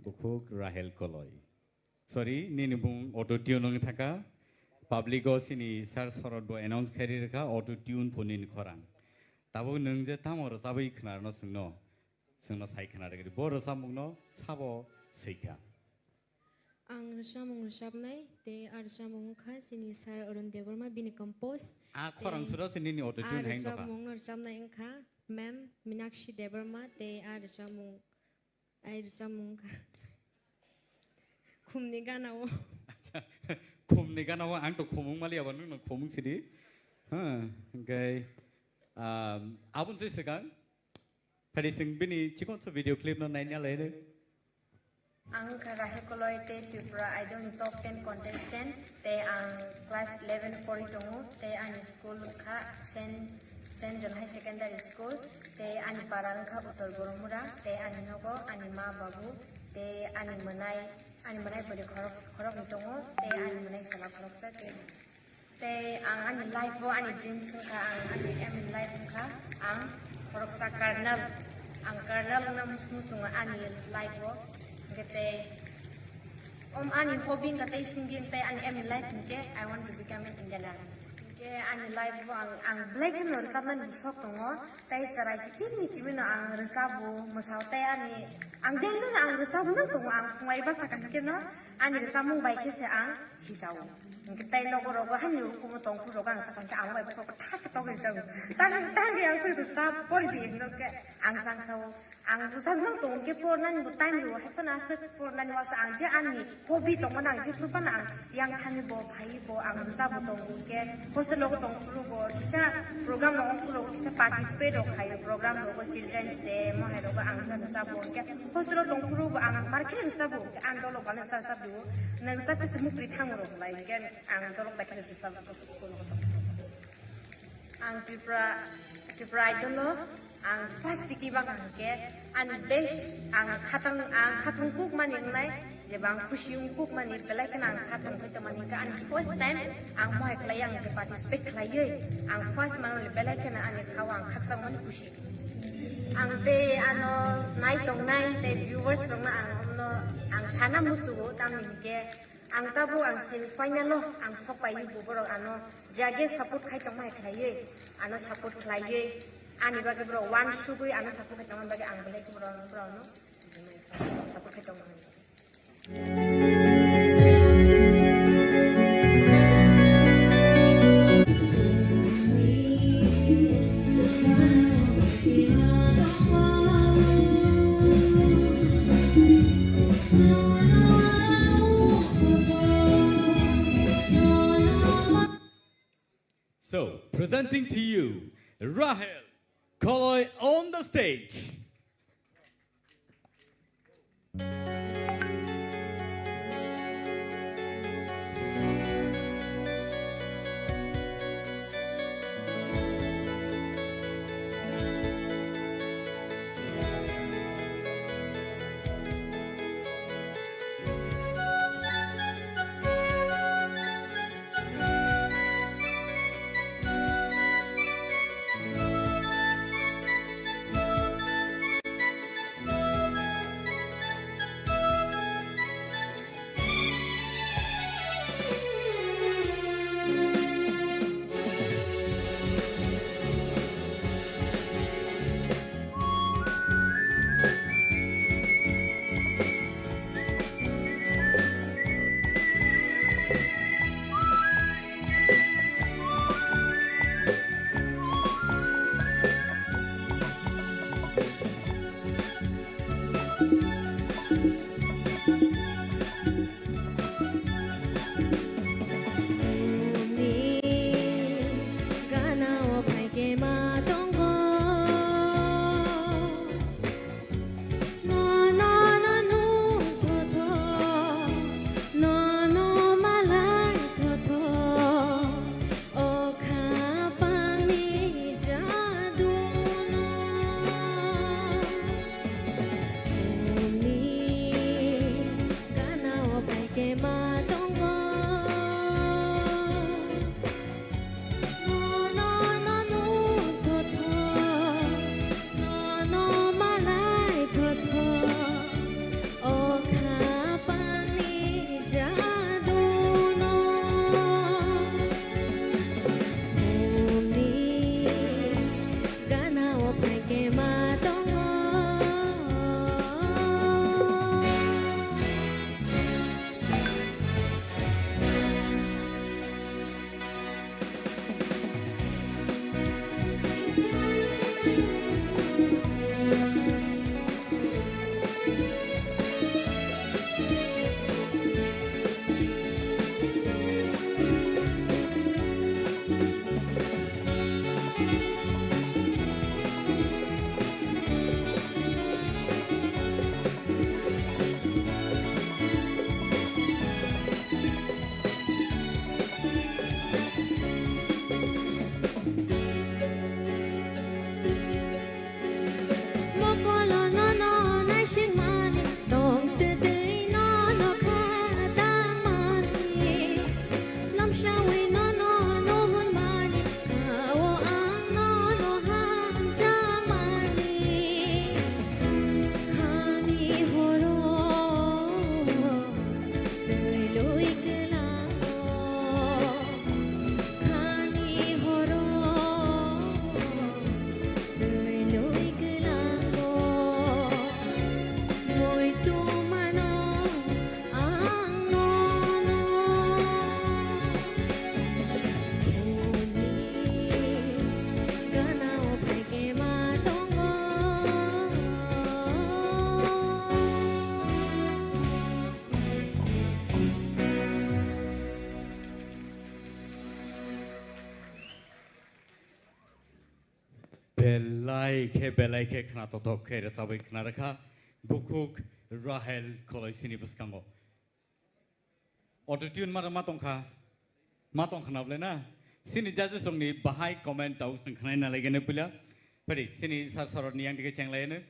Bukhuk Rahel Koloi. Sorry, nini bumung auto tune wngwi thangkha. Public o chini sir Sorot bo announce khairi rwkha, auto tune pho nini khorang. Tabuk nwng je tamo rwchabwi khwnarwno chwngno, chwngno sai khwnarwgwi bo rwchapmungno sabo swikha. Ang rwchapmung rwchapnai, tei a rwchapmung wngkha chini sir Arun Debbarma bini compose. A khorang tei suro se nini auto tune a hai wngkha. Rwchapmung no rwchapnai wngkha ma'am Minakshi Debbarma, tei a rwchapmung Ai rwchapmung wngkha. Khumni gana o. Acha, khumni gana o ang to khumung mali abo nwng no khumung sidi. Ha, hwnkhe, um, aboni se swkang. Phadi chwng bini chikonsa video clip no naina lai. Ang wngkha Rahel Koloi tei Tripura Idol ni top ten contestant. Tei ang class eleven pori tongo, tei ani school wngkha Saint, Saint John High Secondary School, tei ani para wngkha Uttor Boromura, tei ani nogo ani ma babu, tei ani mwnai, ani mwnai bwrwi khorok, khoroknwi tongo, tei ani mwnai chwla khoroksa, tei, tei ang ani life o ani dreams wngkha, ang ani aim in life wngkha, ang khoroksa colonel, ang colonel wngna muchungo ani life o, hwnkhe tei Om ani hobby wngkha tei singing tei ani aim in life hwnkhe I want to become an Indian Army. Hwnkhe ani life o ang, ang belai kheno rwchapnani sok tongo. Tei chwrai chikini chimino ang rwchabo, mwsao tei ani, ang daily no ang rwchabo no tongo, ang phungai bwsa kaham khe no ani rwchapmung bai khe se ang hisao. Hwnkhe tei nogo rogo hani hukumu tongphuru rogo ang sakha hwnkhe ang bai bokhorok thak thak togwi rwchabo. Tang tang ang se rwchap pori di hwnkhe ang sangsao. Ang bwsajwk no tongo khe pornani bo time rwo, hai phano aswk pornani wansuk ang je ani hobby tongmani ang jephru phano ang yang thani bo phai bo ang bwsa bo tongo khe hostel rogo tongphuru bo kisa program rogo phuru kisa participate rok khaio program rogo children's day mo hai rogo ang bwsa bwsa bo khe hostel o tongphuru bo ang mar khe bwsa bo ang dolok bana bwsa bwsa bo nang bwsa khe mukri thango rok lai khe ang dolok bai khe bwsa bo school rogo tongphuru. Ang Tripura, Tripura Idol no ang first tiki bang ang ke ani best ang khatang ang khatung kuk mani wngnai je bang khusi ung kuk mani belai kheno ang khatung khai tongmani ka ani first time ang mohai khlai ang je participate khlaiwi ang first mano le belai kheno ani khao ang khakchang mani khusi. Ang tei ano nai tongnai tei viewers rokno ang omno ang sana musugo tamni hwnkhe Ang tabuk ang semi final o ang sok pai bo borok ano jage support khai tongma hai khlaiwi ano support khlaiwi ani bagwi borok one sugwi ano support khai tongma bagwi ang belai khe borok borok no support khai tongma hai. So, presenting to you, Rahel Koloi on the stage. Belai khe, belai khe khna tothok khe rwchabwi khna rwkha bukhuk Rahel Koloisini bwskango. Auto tune ma, ma tongkha, ma tongkha na bwle na? Sini judges rokni bahai comment tau chwng khwnai na laigene puila. Phari sini sir sorotni yang dike cheng laiyeno.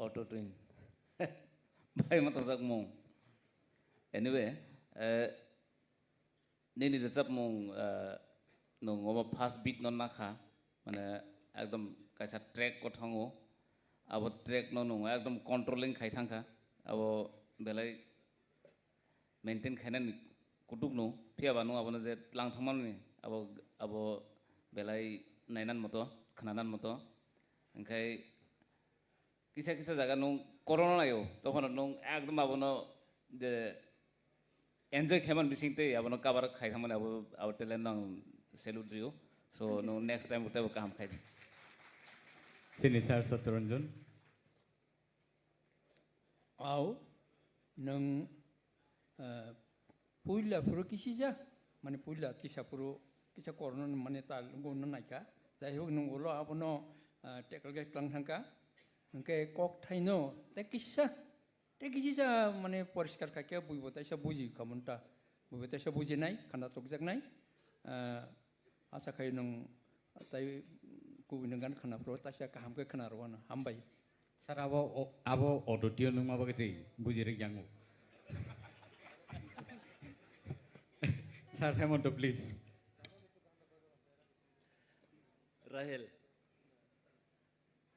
Auto tune. Bai ma tongjak mung. Anyway, eh, nini rwchapmung, eh, nwng obo first beat no nakha, mane ekdom kaisa track o thango, abo track no nwng ekdom controlling khai thangkha, abo belai maintain khainani kutuk no, phiya ba nwng abono je tlang thangmani abo, abo belai nainan moto, khwnanan moto, hwnkhe kisa kisa jaga nwng corona naio, tokhono nwng ekdom abono je enjoy khaiman bising tei abono cover khai thangmani abo, abo talent no ang salute rio. So nwng next time teibo kaham khai di. Sini sir Satranjan. Au, nwng, eh, puila phuru kisija, mane puila kisa phuru, kisa corona mane tal wngna naikha. Jai hok nwng ulo abono, eh, tackle khe tlang thangkha. Hwnkhe kok thaino tei kisa, tei kisija mane poriskar khaikhe buibo taisa buji khamunta. Buibo taisa bujinai, khanda tokjaknai. Eh, Asa khai nwng tai kubui nwng gan khwna phuru taisa kaham khe khwna rwano. Hambai. Sir, abo o-, abo auto tune nwngma bagwi se buji rwk yango. Sir Hemonto, please. Rahel.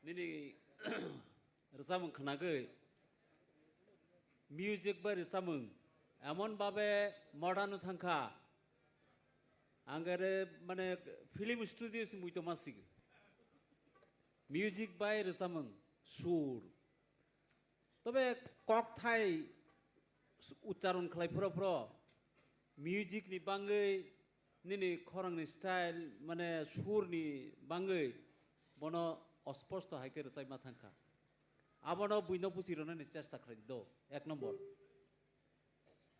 Nini rwchapmung khwnagwi, music bai rwchapmung emon babe modern o thangkha, ang ere mane film studio se mui tongma sigi. Music bai rwchapmung, sur, tobe kokthai ucharon khlai phro phro, music ni bangwi, nini khorang ni style, mane sur ni bangwi bono osposto hai khe rwchapma thangkha. Abono buino buchi rwnani chesta khlai do, ek nombor.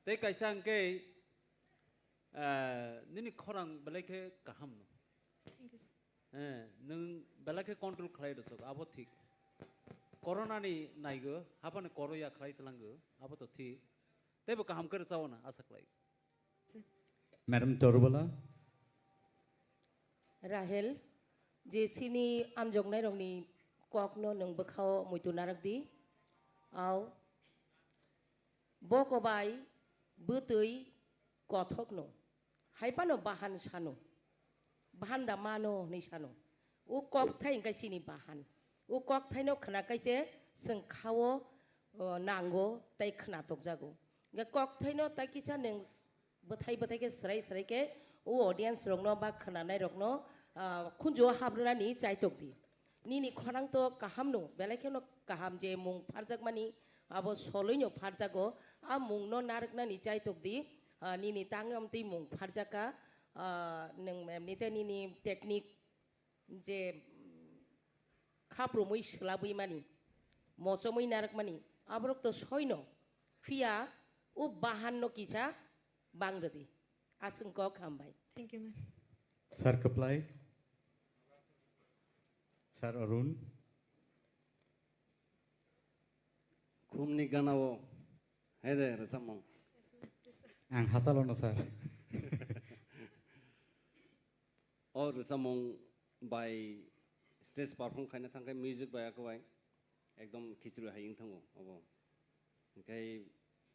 Tei kaisa hwnkhe, eh, nini khorang belai khe kaham no. Thank you, sir. Eh, nwng belai khe control khlai rwsok, abo thik. Corona ni naigo, haphano koro ya khlai tlango, abo to thik. Teibo kaham khe rwchao na asa khlai. Madam Torbala. Rahel, je sini amjoknairokni kokno nwng bwkhao muitu narak di. Au, boko bai bwtwi kothokno, hai phano bahan sano, bahan da mano hwnwi sano. O kokthai hwnkhe sini bahan. O kokthaino khwna kaise chwng khao, o, nango tei khwna tokjago. Hwnkhe kokthaino tai kisa nwng s-, bwthai bwthai khe swrai swrai khe o audience rokno ba khwnanai rokno, ah, khunju o habrwnani chaitok di. Nini khorang to kaham no, belai kheno kaham je mung pharjakmani abo soloi no pharjago, a mung no narwknani chaitok di, ah, nini tang amtwi mung pharjaka, ah, nwng emnite nini technique je, mm, khaprumwi swlabwi mani, mochomwi narwkmani, aborok to soino, phiya o bahan no kisa bang rwdi. Aswk kok hambai. Thank you, ma'am. Sir Kwplai, Sir Arun. Khumni ganao hai de rwchapmung. Ang hachalo no, sir. O rwchapmung bai stage perform khaina thangkhe music bai akwbai ekdom khichri hai wng thango obo. Hwnkhe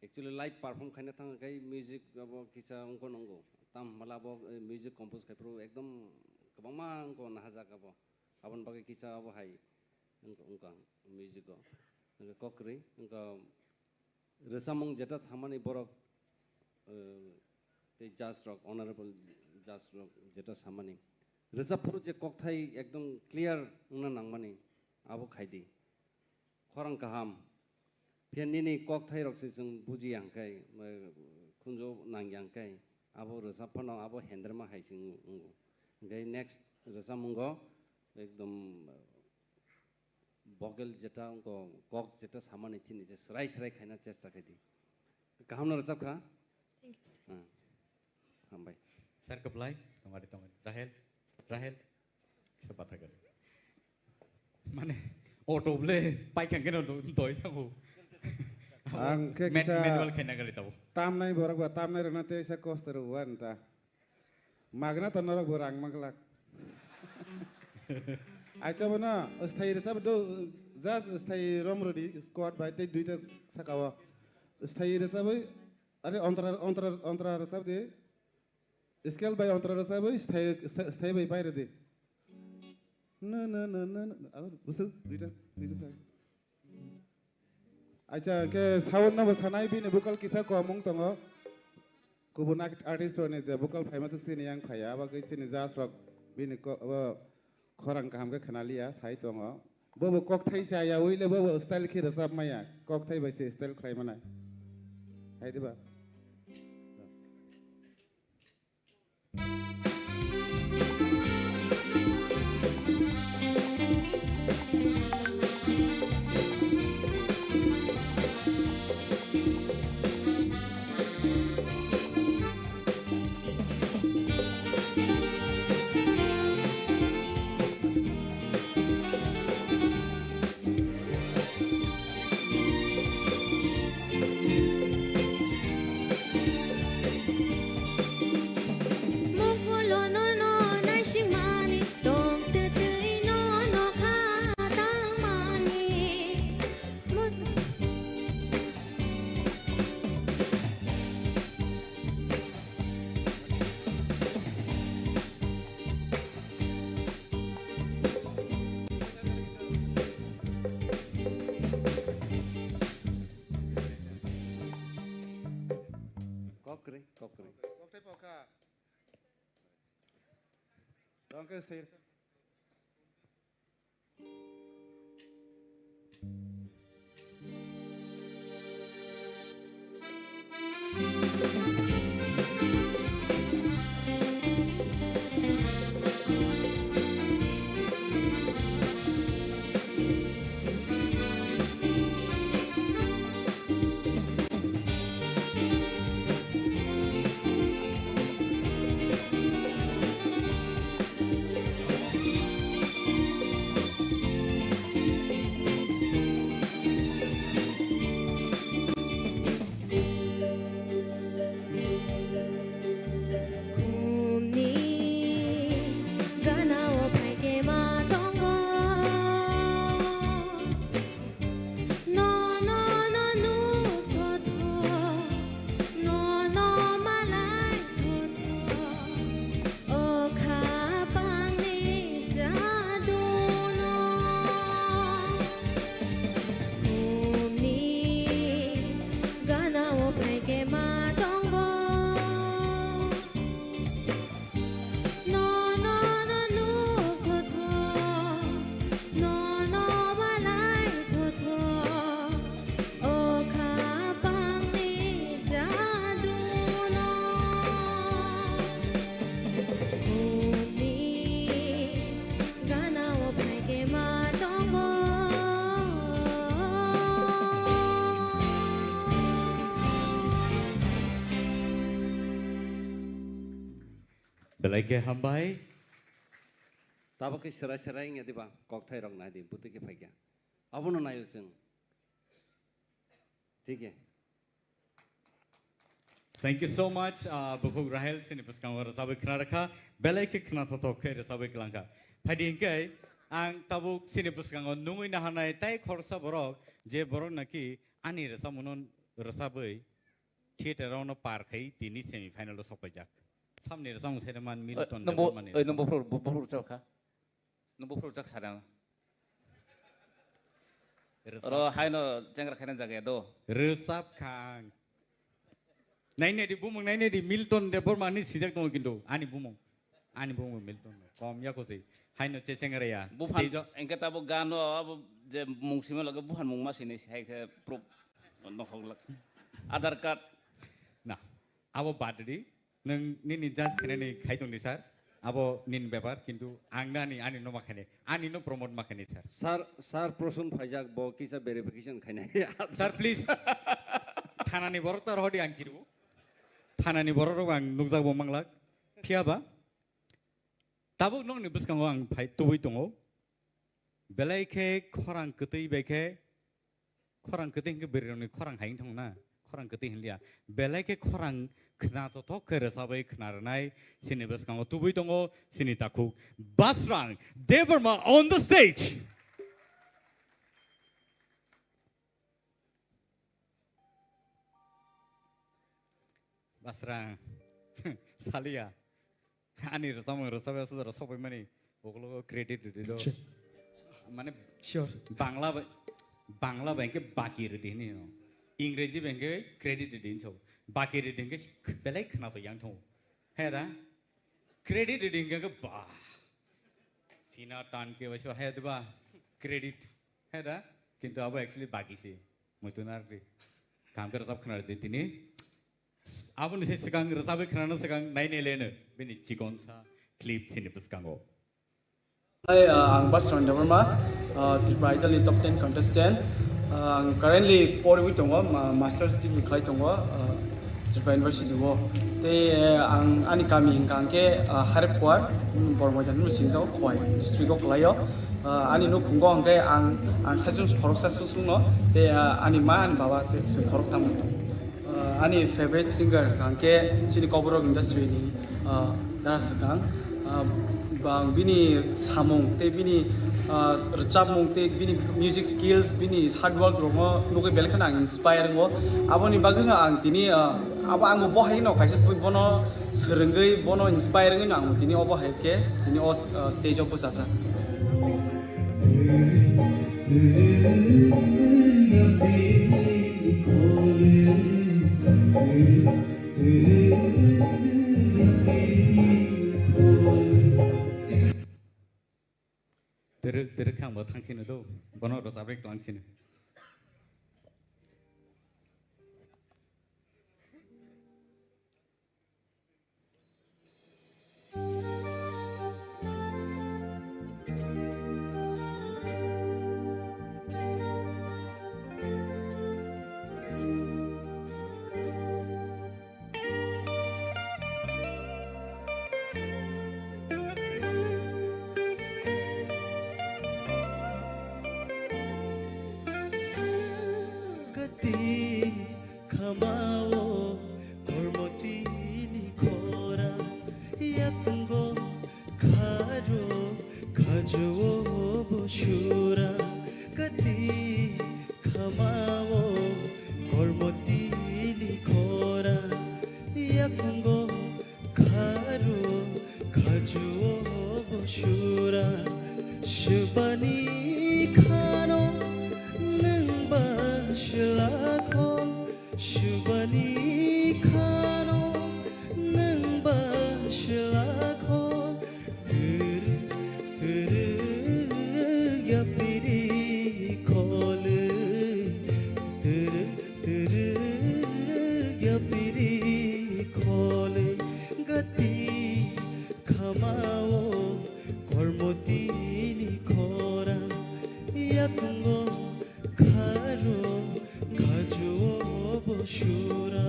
actually live perform khaina thangkhe music abo kisa wngkha nungo. Tam hwnba abo, eh, music compose khai phuru ekdom kwbangma wngkha nahajak abo. Aboni bagwi kisa abo hai wngkha, wngkha music o. Hwnkhe kok kwrwi wngkha. Rwchapmung jeta samani borok, eh, tei judge rok, honorable judge rok jeta samani. Rwchap phuru je kokthai ekdom clear wngna nangmani, abo khaidi. Khorang kaham. Phiya nini kokthai rok se chwng bujiya hwnkhe, eh, khunju nangya hwnkhe, abo rwchap phano abo henderma hai se wng-, wngo. Hwnkhe next rwchapmungo ekdom, eh, vocal jeta wngkha, kok jeta samani chini je swrai swrai khaina chesta khaidi. Kaham no rwchap kha? Thank you, sir. Ah, hambai. Sir Kwplai. Tongari, tongari. Rahel, Rahel. Kisa bathakari. Mane, auto ble, paikang keno do-, doi thango. Ang khe Man-, kisa manual khaina gari tabo. Tamnai borok ba, tamnai rwna tei sa kosto rw wan ta. Magna to norok bo rang maglak. Acha bono, sthai rwchap do, just sthai rom rwdi, squad bai tei duita saka o. Sthai rwchabwi, are ontra, ontra, ontra rwchap di. Scale bai ontra rwchabwi sthai, sthai, sthai bai pairwdi. Na, na, na, na, na. Aro, busu, duita, duita sa. Acha, ke sound no bo sanai, bini vocal kisa komung tongo. Kubun art-, artist rokni je vocal phaima swk sini yang phaiya, abo ke sini judge rok bini ko-, abo khorang kaham ke khna liya, sai tongo. Bo bo kokthai se aya, uile bo bo style khe rwchap maya, kokthai bai se style khlai manai. Hai diba? Mokolo no no naisingmani, tong twtwi no no kha tangmani. Mot- Kokri, kokri. Kokthai pokha. Tongke sir. Khumni gana o phaikhe ma tongo. No, no, no, nuk thotho. No, no, malai thotho. O khapangni jaduno. Khumni gana o phaikhe ma tongo. No, no, no, nuk thotho. No, no, malai thotho. O khapangni jaduno. Khumni gana o phaikhe ma tongo. Belai khe hambai. Tabuk khe serai serai wngya diba? Kokthai rok nai di, bwtwi khe phaikha. Abono naio chwng. Thik he. Thank you so much, ah, Bukhuk Rahel, chini bwskango rwchabwi khna rwkha, belai khe khna thothok khe rwchabwi kwlangkha. Phaidi hinkhe ang tabuk chini bwskango nungwi naharnai tai khoroksa borok, je borok naki ani rwchapmungno rwchabwi theater-o no par khai tini semi final-o sokpaijak. Samni rwchapmung sere man Milton Debbarmani. Oi, nungbo phuru, bo-, bo phuru chakha. Nungbo phuru chak sarang. Oro haino chengra khaina jaga do. Rwchap khang. Nainedi bumung nainedi Milton Debbarmani sijak tongo kintu ani bumung. Ani bumung Milton no. Kom ya kosi. Haino che chengra ya. Buphan stage o engke tabo gano abo je mung sima lage buphan mung ma sini hai khe proof. Nokhok lak. Aadhaar card. Na. Abo bad di. Nwng nini judge khainani khai tongdi, sir. Abo nini bepar, kintu ang nani, ani no ma khainai. Ani no promote ma khainai, sir. Sir, sir, Prosun phaijak, bo kisa verification khainai. Sir, please. Thanani borok ta rohodi ang kiru. Thanani borok rok ang nukjak bo manglak. Phiya ba? Tabuk nokni bwskango ang phai tubui tongo. Belai khe khorang kwtwi bai khe, khorang kwtwi hinkhe bwrwirokni khorang hai wng thangna, khorang kwtwi hinliya. Belai khe khorang khna tothok khe rwchabwi khna rwnai, chini bwskango tubui tongo chini takhuk Basrang Debbarma on the stage. Basrang, saliya. Ani rwchapmung rwchapya suda rw sokbaimani ukologo credit rwdi do. Che. Mane Sure. Bangla bai, Bangla bai hwnkhe baki rwdi hini no. Ingreji bai hwnkhe credit rwdi hinwi sabo. Baki rwdi hwnkhe belai khwnato yang thango. He da? Credit rwdi hwnkhe ba. Sina tan ke bai so he da ba? Credit. He da? Kintu abo actually baki se. Muitu narwkdi. Kaham khe rwchap khwna rwdi tini. Aboni se swkang rwchabwi khwnano swkang nainai leno bini chikonsa clip chini bwskango. Hi, uh, ang Basrang Debbarma, uh, Tripura Idol ni top ten contestant. Uh, ang currently porwi tongo, ma-, master's degree khlai tongo, uh, Tripura University o. Tei, uh, ang ani kami hwnkha hwnkhe, uh, Hairphuar, um, Bormoidan hwnwi singjago, Khowai district o khlaio. Uh, ani nukhungo hwnkhe ang, ang saichung khoroksa saichungno, tei, uh, ani ma, ani baba tei chwng khoroktham. Uh, ani favorite singer hwnkha hwnkhe chini Kokborok industry ni, uh, dara swkang. Uh, bang bini samung tei bini, uh, rwchapmung tei bini music skills, bini hard work rokno nugwi belai kheno ang inspire wngo. Aboni bagwino ang tini, uh, abo ang bo hai no kaisa bono swrwngwi bono inspire wngwi no ang tini obo hai khe tini o, uh, stage o bwchajak. Twrwk twrwk khe ang bo thang sino do, bono rwchapwi klang sino. Kati khamao kormotini khora, yakungo kharo khajuo bo sura. Kati khamao kormotini khora, yakungo kharo khajuo bo sura. Subani khano nwng ba swlakho, subani khano nwng ba swlakho. Twrwk, twrwk yapiri khole, twrwk, twrwk yapiri khole, gati khamao kormotini khora, yakungo kharo khajuo bo sura.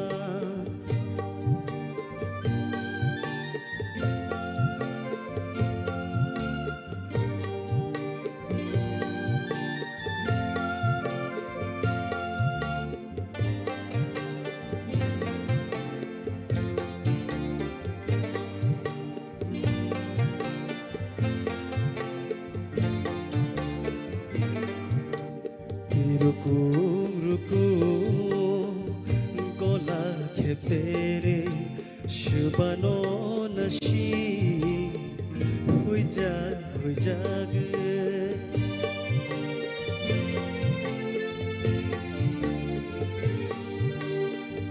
Rukum rukum gola kheptere, subano nasi huijak huijak.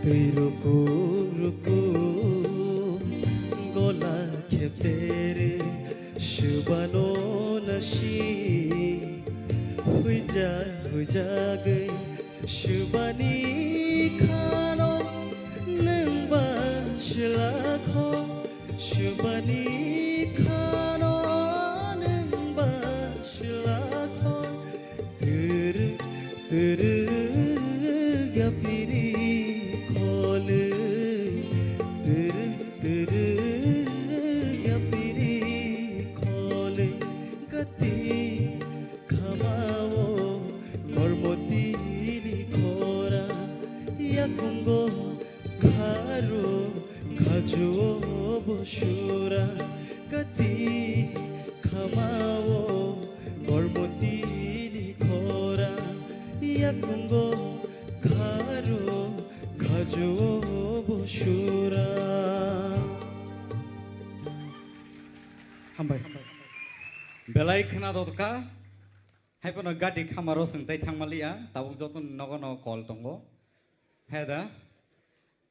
Twi rukum rukum gola kheptere, subano nasi huijak huijagwi. Subani khano nwng ba swlakho, subani khano nwng ba swlakho. Twrwk, twrwk yapiri khole, twrwk, twrwk yapiri Aro khajuo bo sura kati khamao kormotini khora yakungo kharo khajuo bo sura. Hambai. Belai khna dotka. Haiphano gati khamaro swng tai thangmaliya, tabuk joto nogo nogo kol tongo. He da?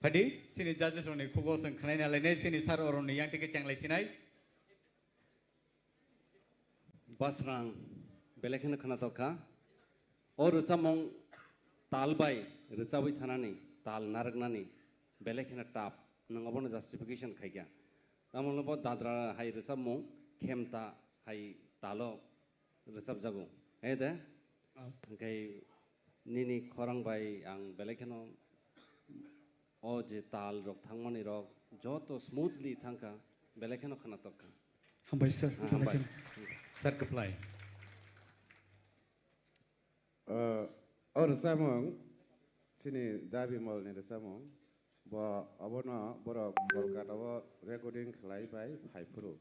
Phadi, chini judges rokni khugo swng khwnai nalainai, chini sir oroni yang tike chenglai sinai. Basrang, belai kheno khna tokha. O rwchapmung tal bai rwchabwi thanani, tal narwknani, belai kheno tough. Nwng obono justification khaikha. Tamoni bo dadra hai rwchapmung, khemta hai talo rwchapjago. He de? Ah. Hwnkhe nini khorang bai ang belai kheno o je tal rok thangmani rok joto smoothly thangkha, belai kheno khna tokha. Hambai sir, ah, belai hambai kheno. Sir, kwplai. Ah, o rwchapmung, chini Da Bimalni rwchapmung, bo obono borok Kolkata o recording khlai bai phai phuru.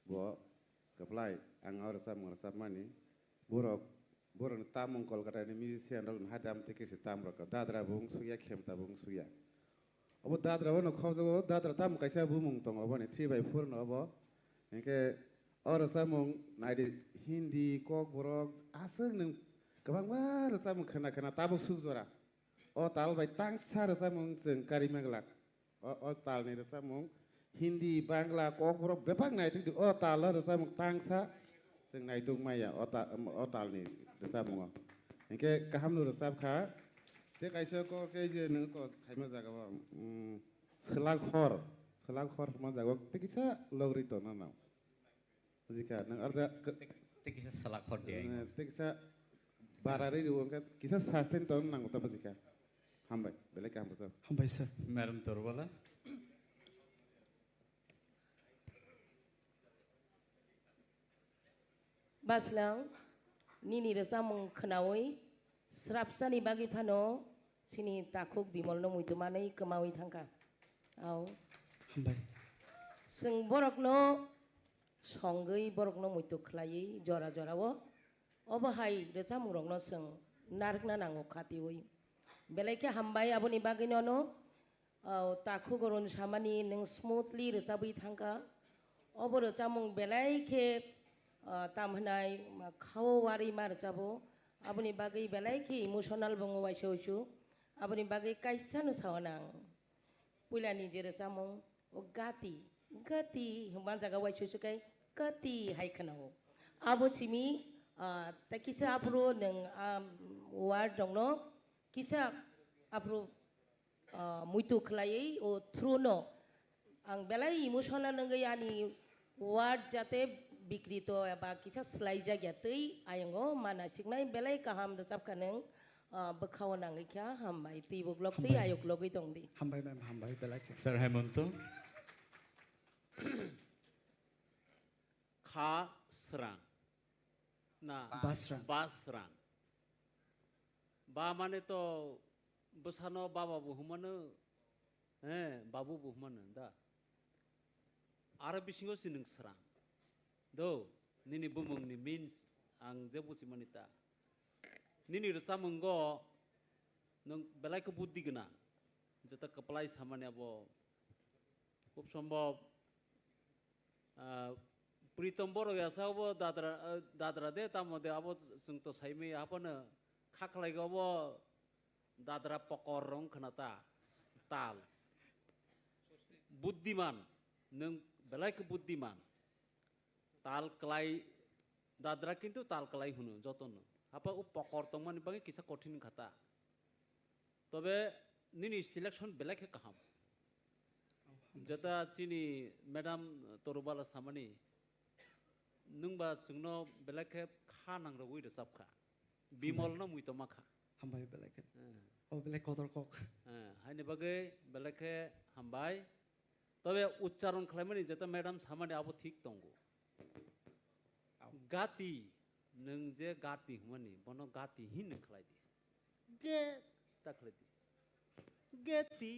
Bo kwplai, ang o rwchapmung rwchapmani. Borok, borokni tamung Kolkatani musician rokni hai tam tei kisi tam rwkha. Dadra bo wng sukya, khemta bo wng sukya. Obo dadra bono khobjago, dadra tamo kaisa bumung tongo oboni three by four no obo. Hinkhe o rwchapmung naidi Hindi, Kokborok, aswk nwng kwbangma rwchapmung khna khna tabuk suk jora. O tal bai tangsa rwchapmung chwng karima glak. O, o talni rwchapmung Hindi, Bangla, Kokborok bebak naitokdi. O talo rwchapmung tangsa chwng naitok maya o ta-, o talni rwchapmungo. Hinkhe kahamno rwchapkha. Tei kaisa kok khe je nwng kok khaima jagao, mm, swlak hor, swlak hor hwnma jagao tei kisa logri tongna nang. Bujikha, nwng arja k-, tei, tei kisa swlak hor di ai. Eh, tei kisa bara rwi rwo, wngkha kisa sustain tongna nango ta bujikha. Hambai, belai kaham bwsajak. Hambai sir. Madam Torbala. Baslang, nini rwchapmung khnaui srapsani bagwi phano chini takhuk Bimolno muitu manwi kwmaui thangkha. Au. Hambai. Chwng borokno songwi borokno muitu khlaiwi jora jorao obo hai rwchapmungrokno chwng narwkna nango khatiui. Belai khe hambai aboni bagwi nono, o, takhuk Arun samani nwng smoothly rwchabwi thangkha. Obo rwchapmung belai khe, o, tam hwnai, ma, khao warwi ma rwchabo. Aboni bagwi belai khe emotional bo wngo waisa uisu. Aboni bagwi kaisa no sao nang. Puilani je rwchapmung, o gati, gati hwnba jaga waisa uisu kai gati hai khwnao. Abo simi, ah, tei kisa aphuru nwng, ah, word rokno kisa aphuru, ah, muitu khlaiwi o through no ang belai emotional wngwi ani word jate bikrito eba kisa swlaijak ya twi ayongo mana siknai belai kaham rwchapkha nwng, ah, bwkhao nangwi kha hambai twi buklok twi hambai. Ayuk logwi tongdi. Hambai ma'am, hambai belai khe. Sir Hemonto. Kha srang. Na, basrang. Basrang. Ba mane to bwsano baba bo hwnmano, eh, babu bo hwnmano da. Aro bisingo si nwng srang. Do, nini bumungni means ang je buchimani ta. Nini rwchapmungo nwng belai khe buddhi gwnang. Jeta kwplai samani abo khub sombhob, ah, Pritom Borok ya sa obo dadra, ah, dadra de tamo de abo chwng to saimaya haphano kha khlai obo dadra pokor rong khna ta tal. Buddhiman, nwng belai khe buddhiman. Tal klai, dadra kintu tal klai hwno jotono. Hapa o pokor tongmani bagwi kisa kothin wngkha ta. Tobe nini selection belai khe kaham. Jeta chini madam Torubala samani, nwngba chwngno belai khe kha nangrogwi rwchapkha. Bimolno muitoma kha. Hambai belai khe. Eh. O belai kotor kok. Eh, haini bagwi belai khe hambai. Tobe uchcharon khlaimani jeta madam samani abo thik tongo. Au. Gati, nwng je gati hwnmani, bono gati hin nwng khlai di. Ge ta khlai di. Geti,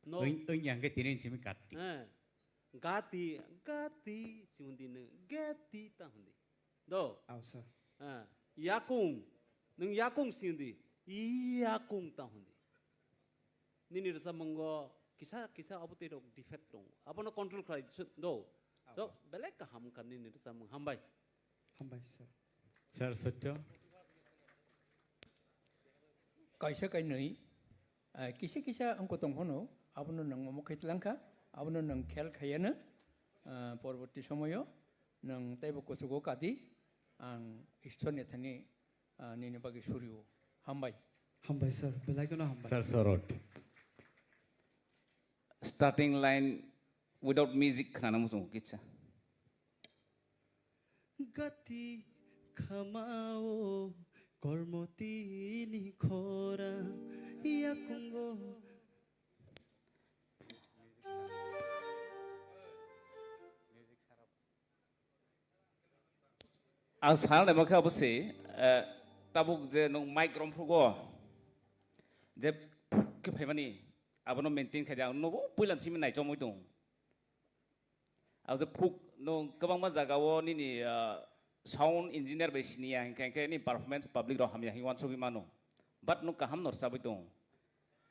No. Oi, oi, yang ke tini simi kati. Eh. Gati, gati, siundi ne, gati ta hundi. Do. Aw, sir. Eh. Yakung, nung yakung siundi, yakung ta hundi. Nini rwchapmungo kisa, kisa abo tei rok defect tong. Abono control khlai, do. Aw. So, belai kaham wngkha nini rwchapmung. Hambai. Hambai, sir. Sir, sotto. Kaisa kainwi, ah, kisa kisa wngkha tong phano, abono nwng omo khai tlangkha, abono nwng khel khaiya no, ah, porborti somoyo nwng teibo kuchugo kadi, ang Ishwar ni thani, ah, nini bagwi surio. Hambai. Hambai, sir. Belai kheno hambai. Sir, sorot. Starting line without music khnana muchungo kisa. Gati khamao kormotini khorang yakungo. Ang sana naima khe abo se, eh, tabuk je nwng mic romphrugo, je khe phaimani, abono maintain khaidi ang nobo puila simi naichomwi tong. Abo je phuk, nwng kwbangma jagao nini, ah, sound engineer bai siniya hinkhe, hinkhe nini performance public rok hamya hinwi uansugwi mano. But nwng kaham no rwchabwi tong.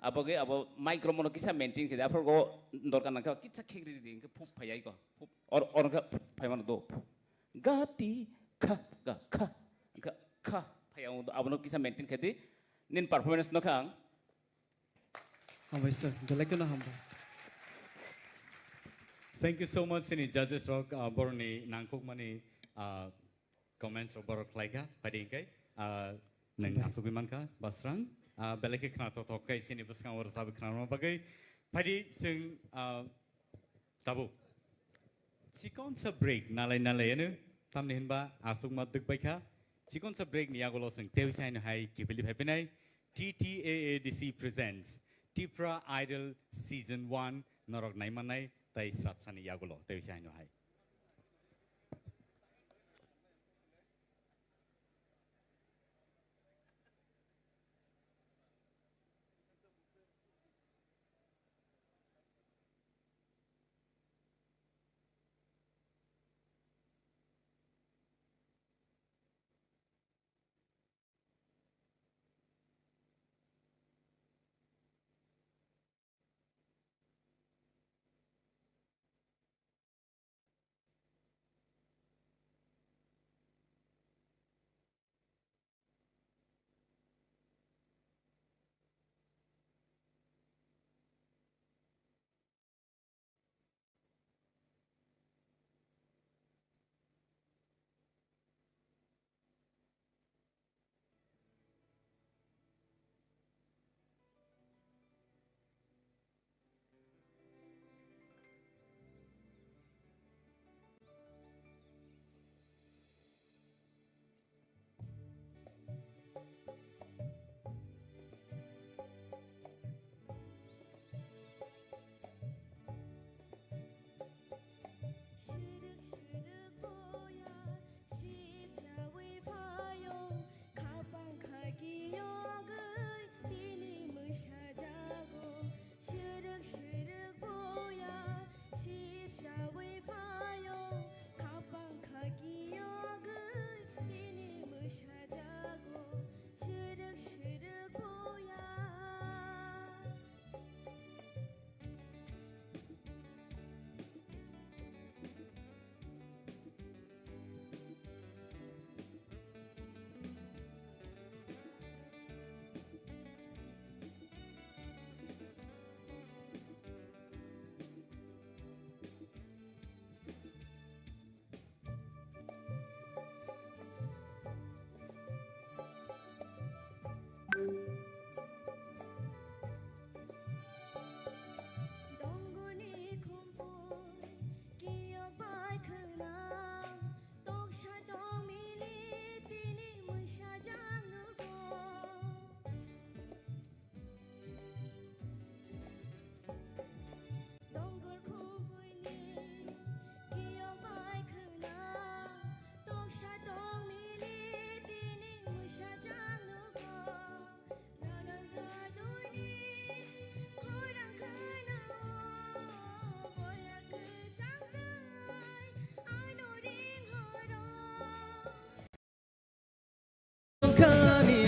Abo khe abo mic rok mono kisa maintain khe di. Aphuru go dorkar nangkhe kisa khegri di, hinkhe phuk phai ai ko. Phuk or, or khe phai mano do. Ga ti kha, ga kha, ga kha phai ang do. Abono kisa maintain khe di. Nini performance no kha ang. Hambai sir, belai kheno hambai. Thank you so much, sini judges rok, ah, boroni nangkukmani, ah, comments rok borok khlaikha, phaidi hinkai, ah, nwng Hambai. Asugwi mankha, Basrang, ah, belai khe khna thok thok khai sini bwskango rwchapwi khnarwna bagwi. Phaidi chwng, ah, Tabuk. Chikonsa break nalai nalai ano. Tamni hinba aswkma dwk baikha. Chikonsa break ni yagulo chwng tei haino hai kiphilwi phaiphinai. T T A A D C presents Tipra Idol Season one norok naimannai tai srapsani yagulo tei haino hai.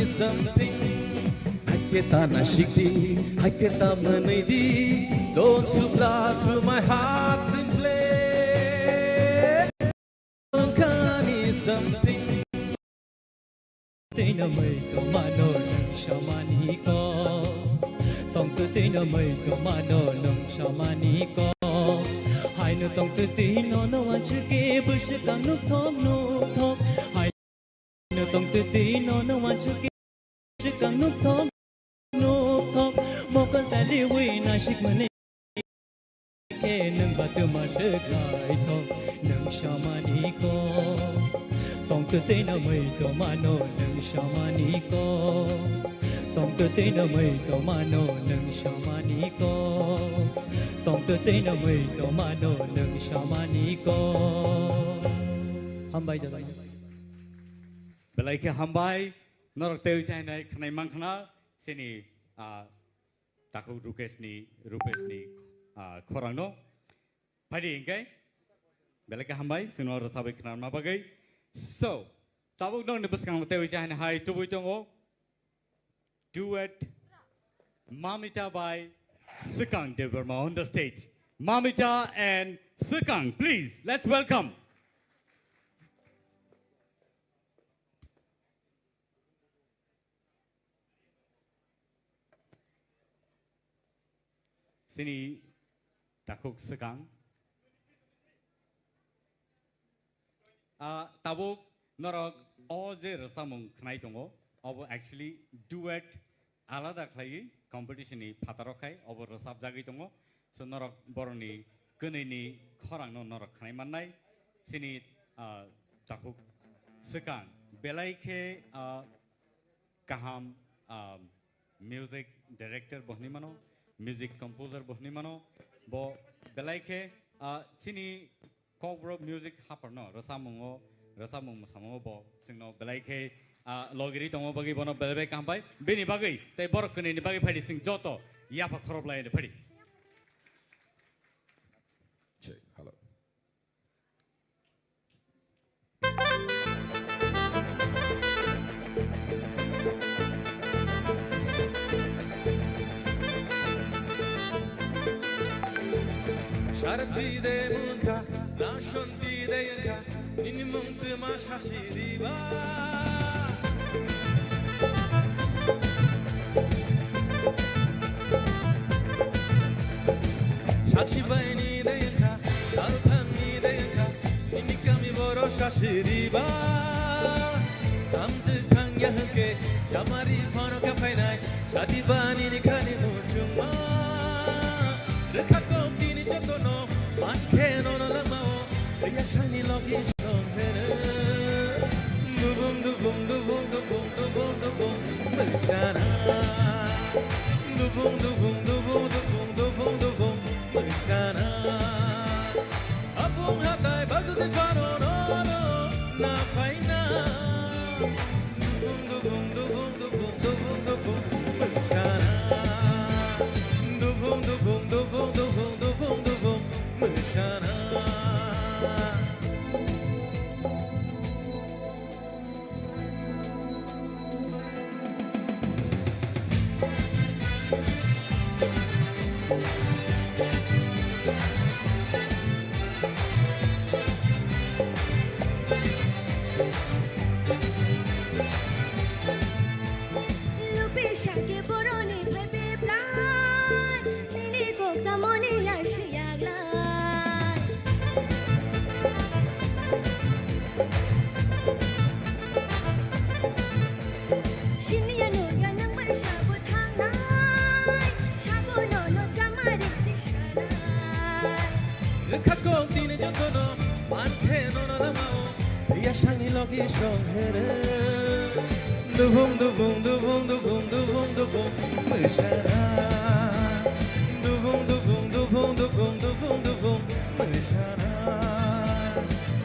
Something. Hakhe ta nasikdi, hakhe ta mwnwidi. Don't supply to my heart simply. Kani something. Tino mui to mano nung samani ko. Tong tu tino mui to mano nung samani ko. Hai no tong tu tino no wanchuke busukang nuk thok nuk thok. Hai no tong tu tino no wanchuke busukang nuk thok nuk thok. Mokol tali wi nasik mani. Khe nwng ba twma swk naithok, nwng samani ko. Tong kwtwi no mui to mano, nwng samani ko. Tong kwtwi no mui to mano, nwng samani ko. Tong kwtwi no mui to mano, nwng samani ko. Hambai jai. Belai khe hambai, norok tei chainai khwnai mankha na, chini, ah, Takhuk Rukeshni, Rupeshni, ah, khorangno. Phaidi hingke, belai khe hambai, chwngno rwchabwi khwnarwna bagwi. So, tabuk nokni bwskango tei uisa haino hai tubui tongo. Duet Mamita by Swkang Debbarma on the stage. Mamita and Swkang, please, let's welcome. Chini takhuk swkang. Ah, tabuk norok o je rwchapmung khwnai tongo, obo actually duet alada khlaiwi competition ni phataro khai obo rwchapjagwi tongo. So norok borokni kwnwini khorangno norok khwnai mannai. Chini, ah, takhuk swkang belai khe, ah, kaham, ah, music director bo hwnwi mano, music composer bo hwnwi mano. Bo belai khe, ah, chini Kokborok music haphar no rwchapmungo, rwchapmung mwsamungo bo chwngno belai khe, ah, logiri tongma bagwi bono belai bai kaham bai. Bini bagwi tei borok kwnwini bagwi phaidi chwng joto yapha khoroplai phadi. Check, hello. Sardi de munka, nashon. Tideyangkha, nini mung twma sasi riba. Sachi bai ni deyangkha, salthang ni deyangkha, nini kami boro sasi riba. Tamjwk thangya hwnkhe, chamari phano khe phainai, sadi ba nini khani muchungma. Rwkha kok tini jotono, mankhe nono langmao. Twiya sani logi song heno. Dubung, dubung, dubung, dubung, dubung, dubung, mwsana. Dubung, dubung, dubung, dubung, dubung, dubung, mwsana. Apung hatai bagwi phano nono na phaina. Dubung, dubung, dubung, dubung, dubung, dubung, mwsana. Dubung, dubung, dubung, dubung, dubung, dubung, mwsana. Lupi sake boroni phai peplai, nini kok tamoni lai siyaglai. Siniya nuya nang bai sabo thangnai, sabo nono chamari tisanai. Rwkha kok tini jotono, mankhe nono lamao, twiya sani logi song heno. Dubung, dubung, dubung, dubung, dubung, dubung, mwsana. Dubung, dubung, dubung, dubung, dubung, dubung, mwsana.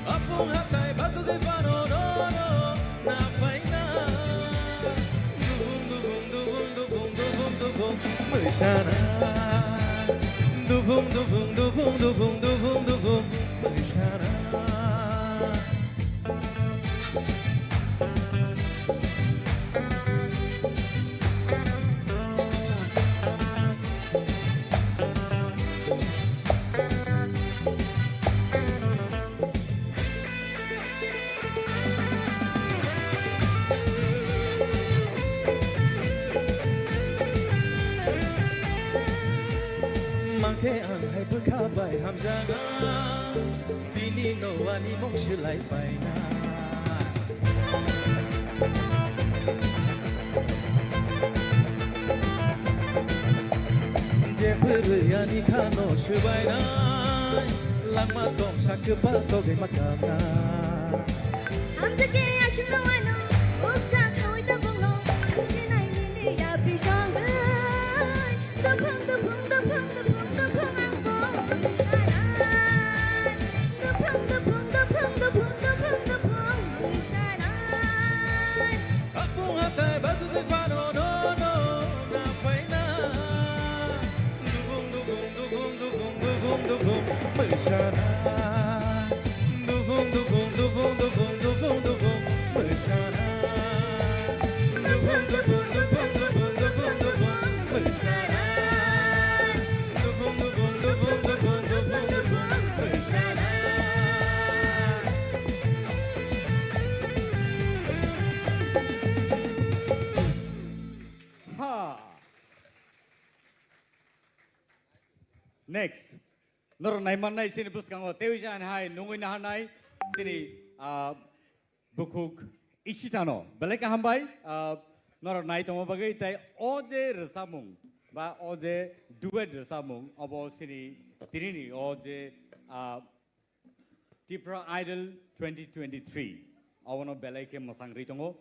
Apung hatai bagwi phano nono na phaina. Dubung, dubung, dubung, dubung, dubung, dubung, mwsana. Dubung, dubung, dubung, dubung, dubung, dubung, mwsana. Khe ang hai bwkha bai hamjaga, bini no ani mung swlai paina. Je phwrwi ani khano swbainai, langma tong sa kwpal togwi ma kamna. Hamjake aswk no ano, ukja khawi tabukno, thangsinai nini yapri songwi. Duphung, duphung, duphung, duphung, duphung, ang bong mwi sanai. Duphung, duphung, duphung, duphung, duphung, duphung, mwi sanai. Apung hatai badugwi phano no, no, na phaina. Duphung, duphung, duphung, duphung, duphung, duphung, mwi sanai. Duphung, duphung, duphung, duphung, duphung, duphung, mwi sanai. Duphung, duphung, duphung, duphung, duphung, mwi sanai. Duphung, duphung, duphung, duphung, duphung, duphung, mwi sanai. Ha. Next. Norok naimannai chini bwskango teiwi se ani hai nungwi naharnai chini, ah, bukhuk Ishitano. Belai kaham bai, ah, norok nai tongma bagwi tei o je rwchapmung ba o je duet rwchapmung obo chini tinini o je, ah, Tipra Idol twenty twenty-three, obono belai khe mwsang rwi tongo.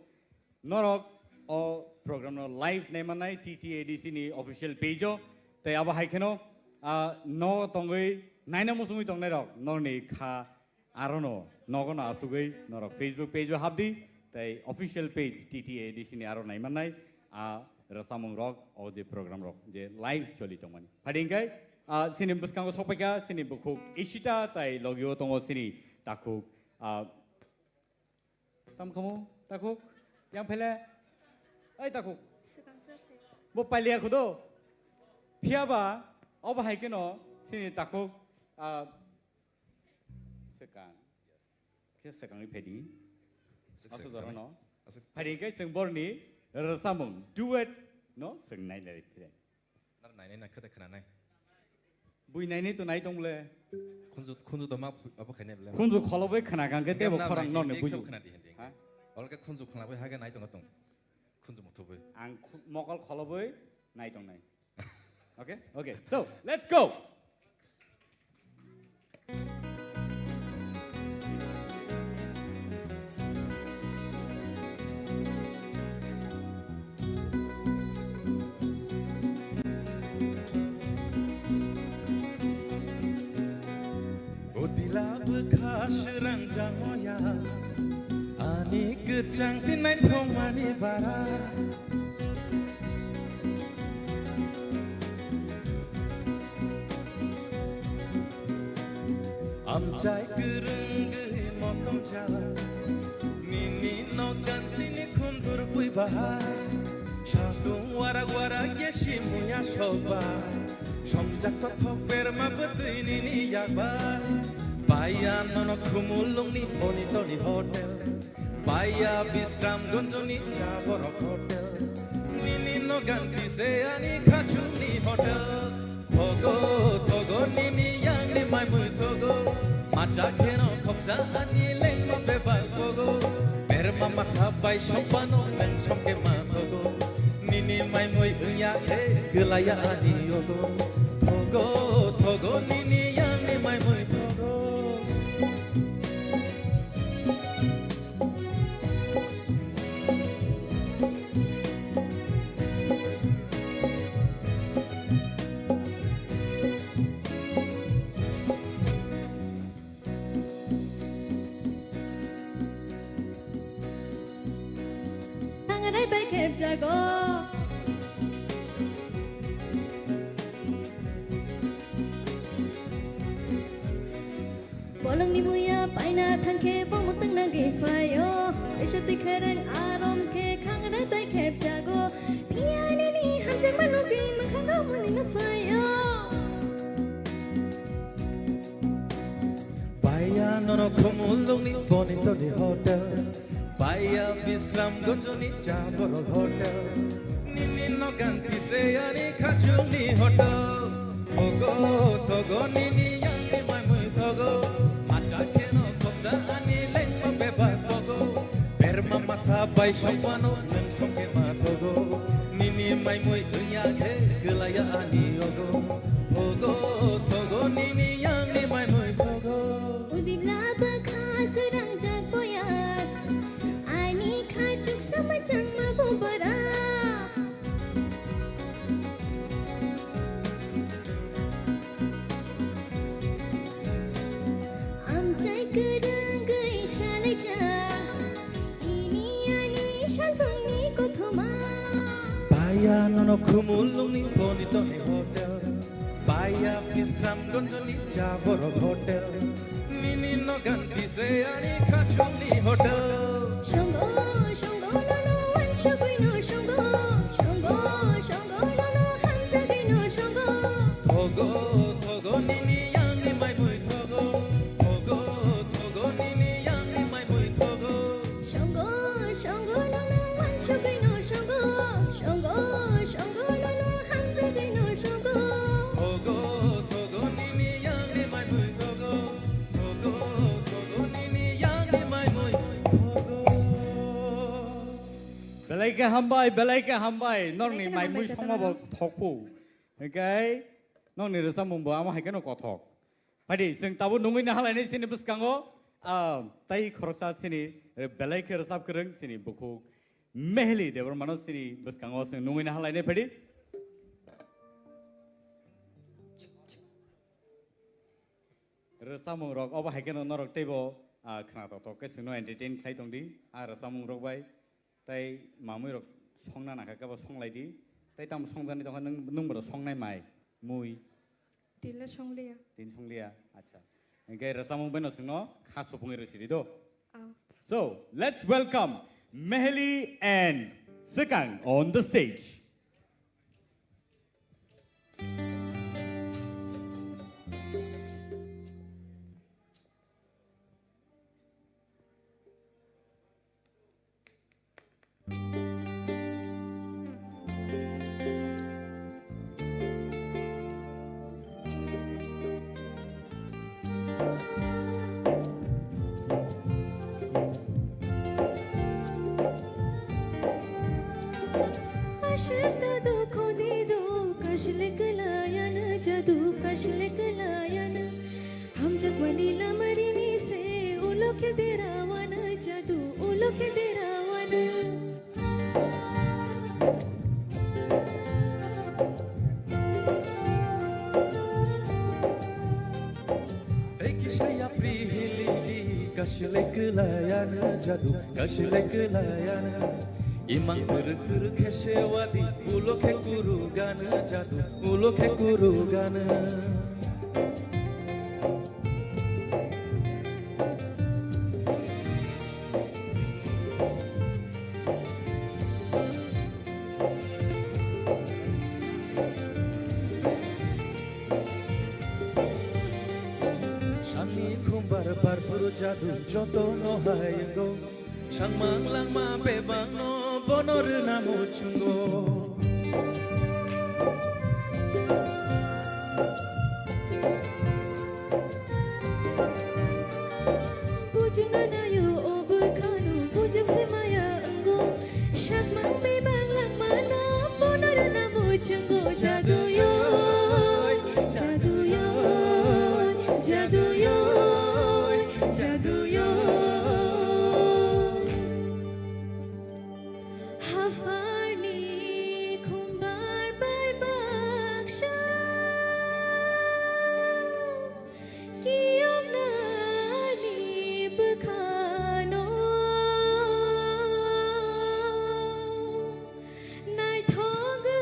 Norok o program no live naimannai T T A D C ni official page o, tei abo hai kheno, ah, no tongwi naina muchungwi tongnairok norni kha arono nogono asugwi norok Facebook page o habdi, tei official page T T A D C ni aro naimannai. A rwchapmung rok, o je program rok je live choli tongmani. Phadi hwnkhe, ah, chini bwskango sokpaikha chini bukhuk Ishita tai logio tongo chini takhuk, ah, tam khamu takhuk, yang phele, ai takhuk. Swkang sir se. Bo pailiya khudo. Phiya ba, obo hai kheno chini takhuk, ah, swkang. Khe swkangwi phaidi. Aswk aswk jora no. Aswk. Phaidi hwnkhe chwng borni rwchapmung duet no chwng nailai phire. Nar nainai na khwda khwnanai. Bui nainai to nai tong le. Khunju, khunju to ma phu-, abo khainai bole. Khunju kholobwi khwna kang khe tebo khorang norni buju. Khwna di hindi. Ha? Olke khunju khwna bai hage nai tong tong. Khunju muthubwi. Ang khu-, mokol kholobwi nai tong nai. Okay? Okay. So, let's go. O tila bwkha swrang jangoya, ani kwchang tinai thongmani bara. Amchai kwrwngwi motom jak, nini nok gantini khundur bui bahai. Satung warak warak ye simuya sokba, songjak tothok berma bwtwi nini yakba. Paiya nono Khumulwngni Oni Toni Hotel. Paiya Bisramganjni cha borok hotel. Nini no ganti se ani khachukni hotel. Thogo, thogo nini yangni maimui thogo. Macha kheno khopsa ani lengma bebak bogo. Berma masa bai sompano leng somke ma thogo. Nini maimui wngya khe kwlaiya ani yogo. Thogo, thogo nini yangni maimui thogo. Thangrai bai khepjago. Bolongni muya paina thangkhe bo mutung nangwi phaio. Isuk twi khereng arom khe khangrai bai khepjago. Phiya nini hamjakma nugwi mwkhango mwnwi ma phaio. Paiya nono Khumulwngni Oni Toni Hotel. Paiya Bisramganjni cha borok hotel. Nini no ganti se ani khachukni hotel. Thogo, Thogo nini yangni maimui thogo, macha kheno khopsa ani lengma bebak thogo. Berma masa bai songmano nwng thongkhe ma thogo, nini maimui wngya khe kwlaiya ani yogo. Thogo, thogo nini yangni maimui thogo. Udibla bwkha swrangjak boya, ani kha chuksa mwchangma bubara. Amchai kwrwngwi salaijak, ini ani salbungni kothoma. Paya nono Khumulwngni Bonitoni Hotel, paya Bisramganjni Cha Borok Hotel, nini nogan bise ani khachukni hotel. Songo, songo, nono wansugwino songo. Songo, songo, nono hamjagwino songo. Thogo, thogo, nini yangni maimui thogo. Thogo, thogo, nini yangni maimui thogo. Songo, songo, nono wansugwino songo. Songo, songo, nono hamjagwino songo. Thogo, thogo, nini yangni maimui thogo. Thogo, thogo, nini yangni maimui thogo. Belai khe hambai, belai khe hambai. Norokni belai kheno maimui hambai, songma bo jotono. Thokphu. Hinkhe norokni rwchapmungbo amo hai kheno kothok. Phaidi, chwng tabuk nungwi nahalainai chini bwskango, ah, tai khoroksa chini belai khe rwchap kwrwng chini bukhuk Meheli Debbarmano chini bwskango chwng nungwi nahalainai phaidi. Rwchapmung rok obo hai kheno norok teibo, ah, khna tok tok khe chwngno entertain khlai tong di, ah, rwchapmung rok bai. Tai mamui rok songna nangkha khe bo songlai di. Tai tamo songjani tongkha nwng, nwng bo songnai mai, mui. Tila songliya. Tin songliya, acha. Hinkhe rwchapmung bai no chwngno kha supungwi rwsidi do. Ah. So, let's welcome Meheli and Swkang on the stage. Ashik da dukho di do, kashle kalayan jadu, kashle kalayan. Hamjakmani lamarini se, ulo khe derawana jadu, ulo khe derawana. Tei kisa yapri hili di, kashle kalayan jadu, kashle kalayan. Imang puruk puruk khesewadi, ulo khe kuru gana jadu, ulo khe kuru gana. Sani khumbar barfuru jadu joto no hai go. Sangmang langma bebak no bono rwna muchungo. Bujungna nayo o bwkhano bujak se maya wngo. Sakmang bebak langma no bono rwna muchungo. Jaduyo, jaduyo, jaduyo. Jaduyo. Hafarni khumbar bai baksa kiyoknani bwkhano. Naithogwi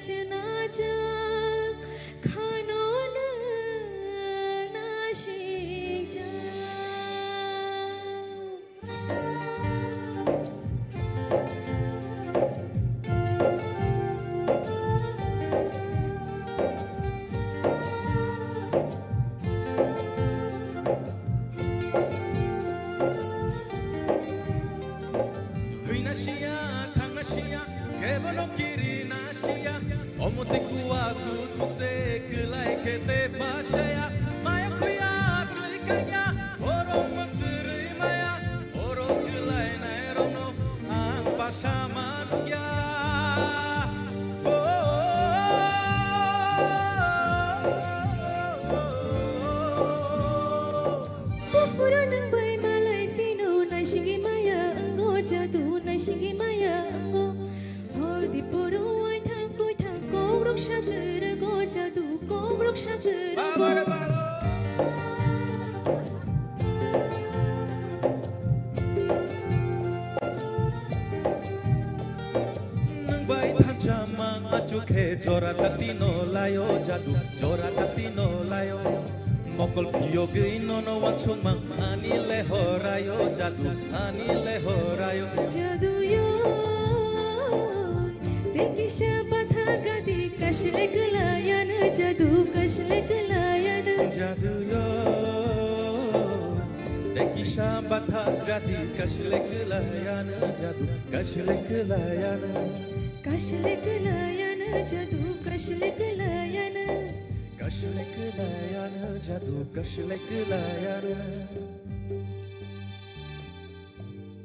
chnajak khano nwng nasikjak. Thwina siya, thangna siya, kebono kirina siya. Omo tei kuwa kuthuk se kwlai Khete bashaya, maya khuya twi kanya, borok mwtwrwi maya, borok kwlainairokno ang basa manukya. Oh. Buphuru nwng bai malai phino, naisingwi maya wngo jadu, naisingwi maya wngo. Hor di poro waithang koithang, kokrok sa kwrwgo jadu, kokrok sa kwrwgo. Baba re baba. Nwng bai thansa mang achukhe jora dati no layo jadu, jora dati no layo. Mokol phiyogwi nono wansukmang ani lehorayo jadu, ani lehorayo. Jadu yo, tei kisa batha gadi kasle kwlayano jadu, kasle kwlayano. Jadu yo, tei kisa batha gadi kasle kwlayano jadu, kasle kwlayano. Kasle kwlayano jadu, kasle kwlayano. Kasle kwlayano jadu, kasle kwlayano.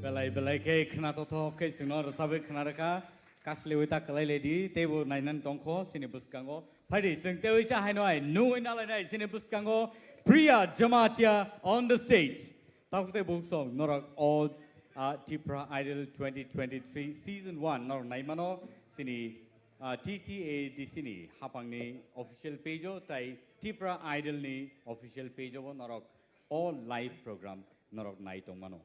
Belai belai khe khna totho khe chwngno rwchabwi khna rwkha. Kaslewi ta kwlai ledi, teibo nainani tongkho chini bwskango. Phaidi chwng teiwi cha haino ai nungwi nalainai chini bwskango Priya Jamatia on the stage. Takhuk tei bukhuk song norok o, ah, Tipra Idol twenty twenty-three season one norok naimano chini, ah, T T A D C ni hapangni official page o tai Tipra Idol ni official page o bo norok o live program norok nai tongmano.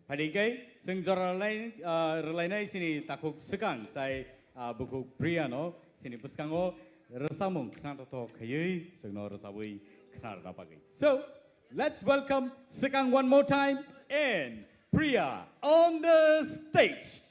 Phaidi khe chwng jora rwlai, ah, rwlainai chini takhuk swkang tai, ah, bukhuk Priya no chini bwskango rwchapmung khna totho khaiwi chwngno rwchabwi khna rwna bagwi. So, let's welcome Swkang one more time and Priya on the stage.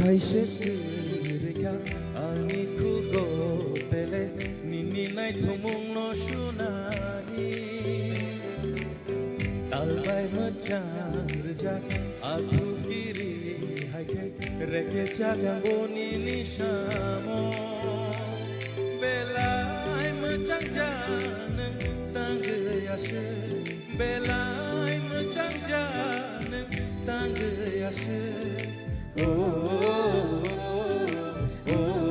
Thaise kwrwikha ani khugo tele nini naithomungno sunani. Talbai mwchang rwjak athu kiri hai khe reke chajango nini samo. Belai mwchang jak nwng tangwi aswk. Belai mwchang jak nwng tangwi aswk. Oh, oh, oh.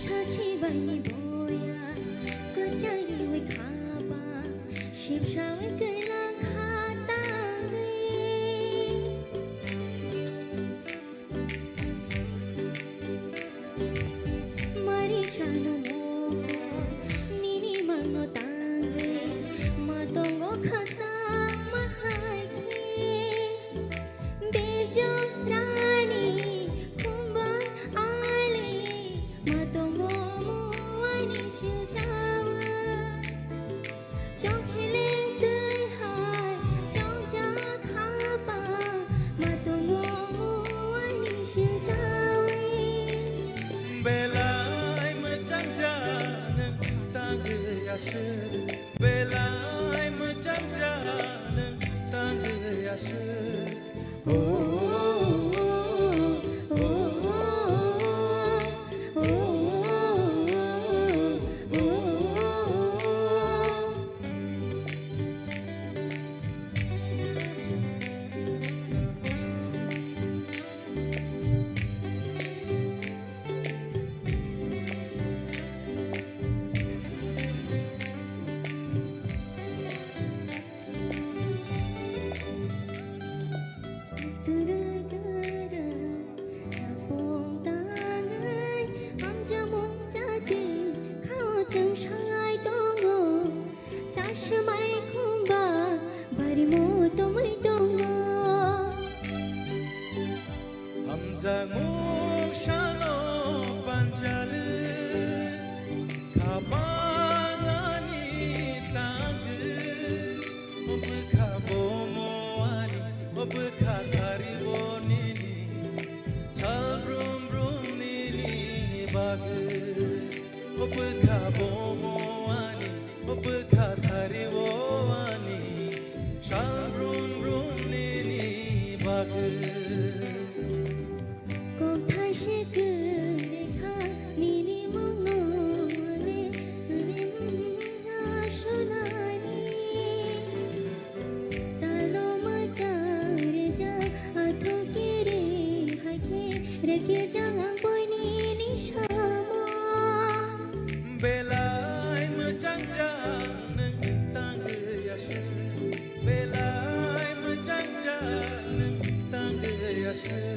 Sachi bai ni boya, kwchang riwi khaba, sipsa wi kailang kha tangwi. Mari sano mohor, nini mangno tangwi, ma tongo khata ma hai khe. Bejorani khumba ali, ma tongo muani siljawa. Chongkhele twi ha Kok thaise kwrwi kha nini mungno le, nini mungno sonani. Talo mwchang rwjak, athuk kiri hai khe rwkhe jang ang boini ni samo. Belai mwchang jang nwng tangwi aswk, belai mwchang jang nwng tangwi aswk.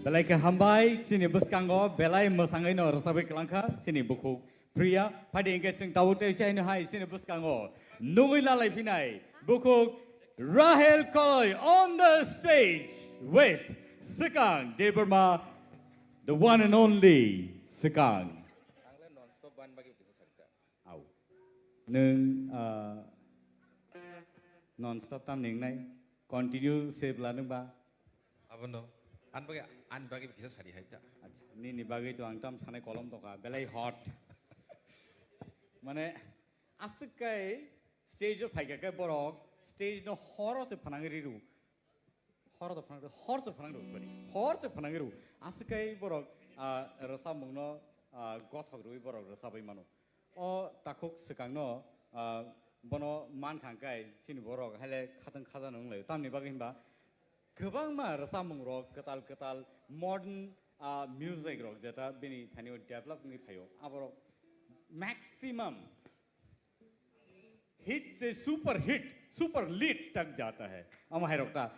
Belai khe hambai, chini bwskango belai mwsangwi no rwchapwi kwlangkha chini bukhuk Priya. Phaidi hwnkhe chwng tabuk tei se hai chini bwskango nugwi lalai phinai bukhuk Rahel Koloi on the stage with Swkang Debbarma, the one and only Swkang. Ang le non stop ban bagwi kisa sari ta. Au. Nwng, ah, non stop tam ningnai, continue se bwla nwng ba? Abono, an bagwi, an bagwi kisa sari hai ta. Acha, nini bagwi to ang tam sanai kolom tongkha, belai hot. Mane, aswk kai stage o phaikha khe borok, stage no horo se phanang riru. Hor to phanang, hor to phanang rw, sorry. Hor to phanang rw. Aswk kai borok, ah, rwchapmung no, ah, gothok rwi borok rwchapwi mano. O takhuk Swkang no, ah, bono man khang kai chini borok haile khatang khaja no wng lai. Tamni bagwi hinba kwbangma rwchapmung rok kwtal kwtal modern, ah, music rok jeta bini thani o develop wngwi phaio. Aborok maximum hit se super hit, super lit tak jata hai. Ama hai rok ta.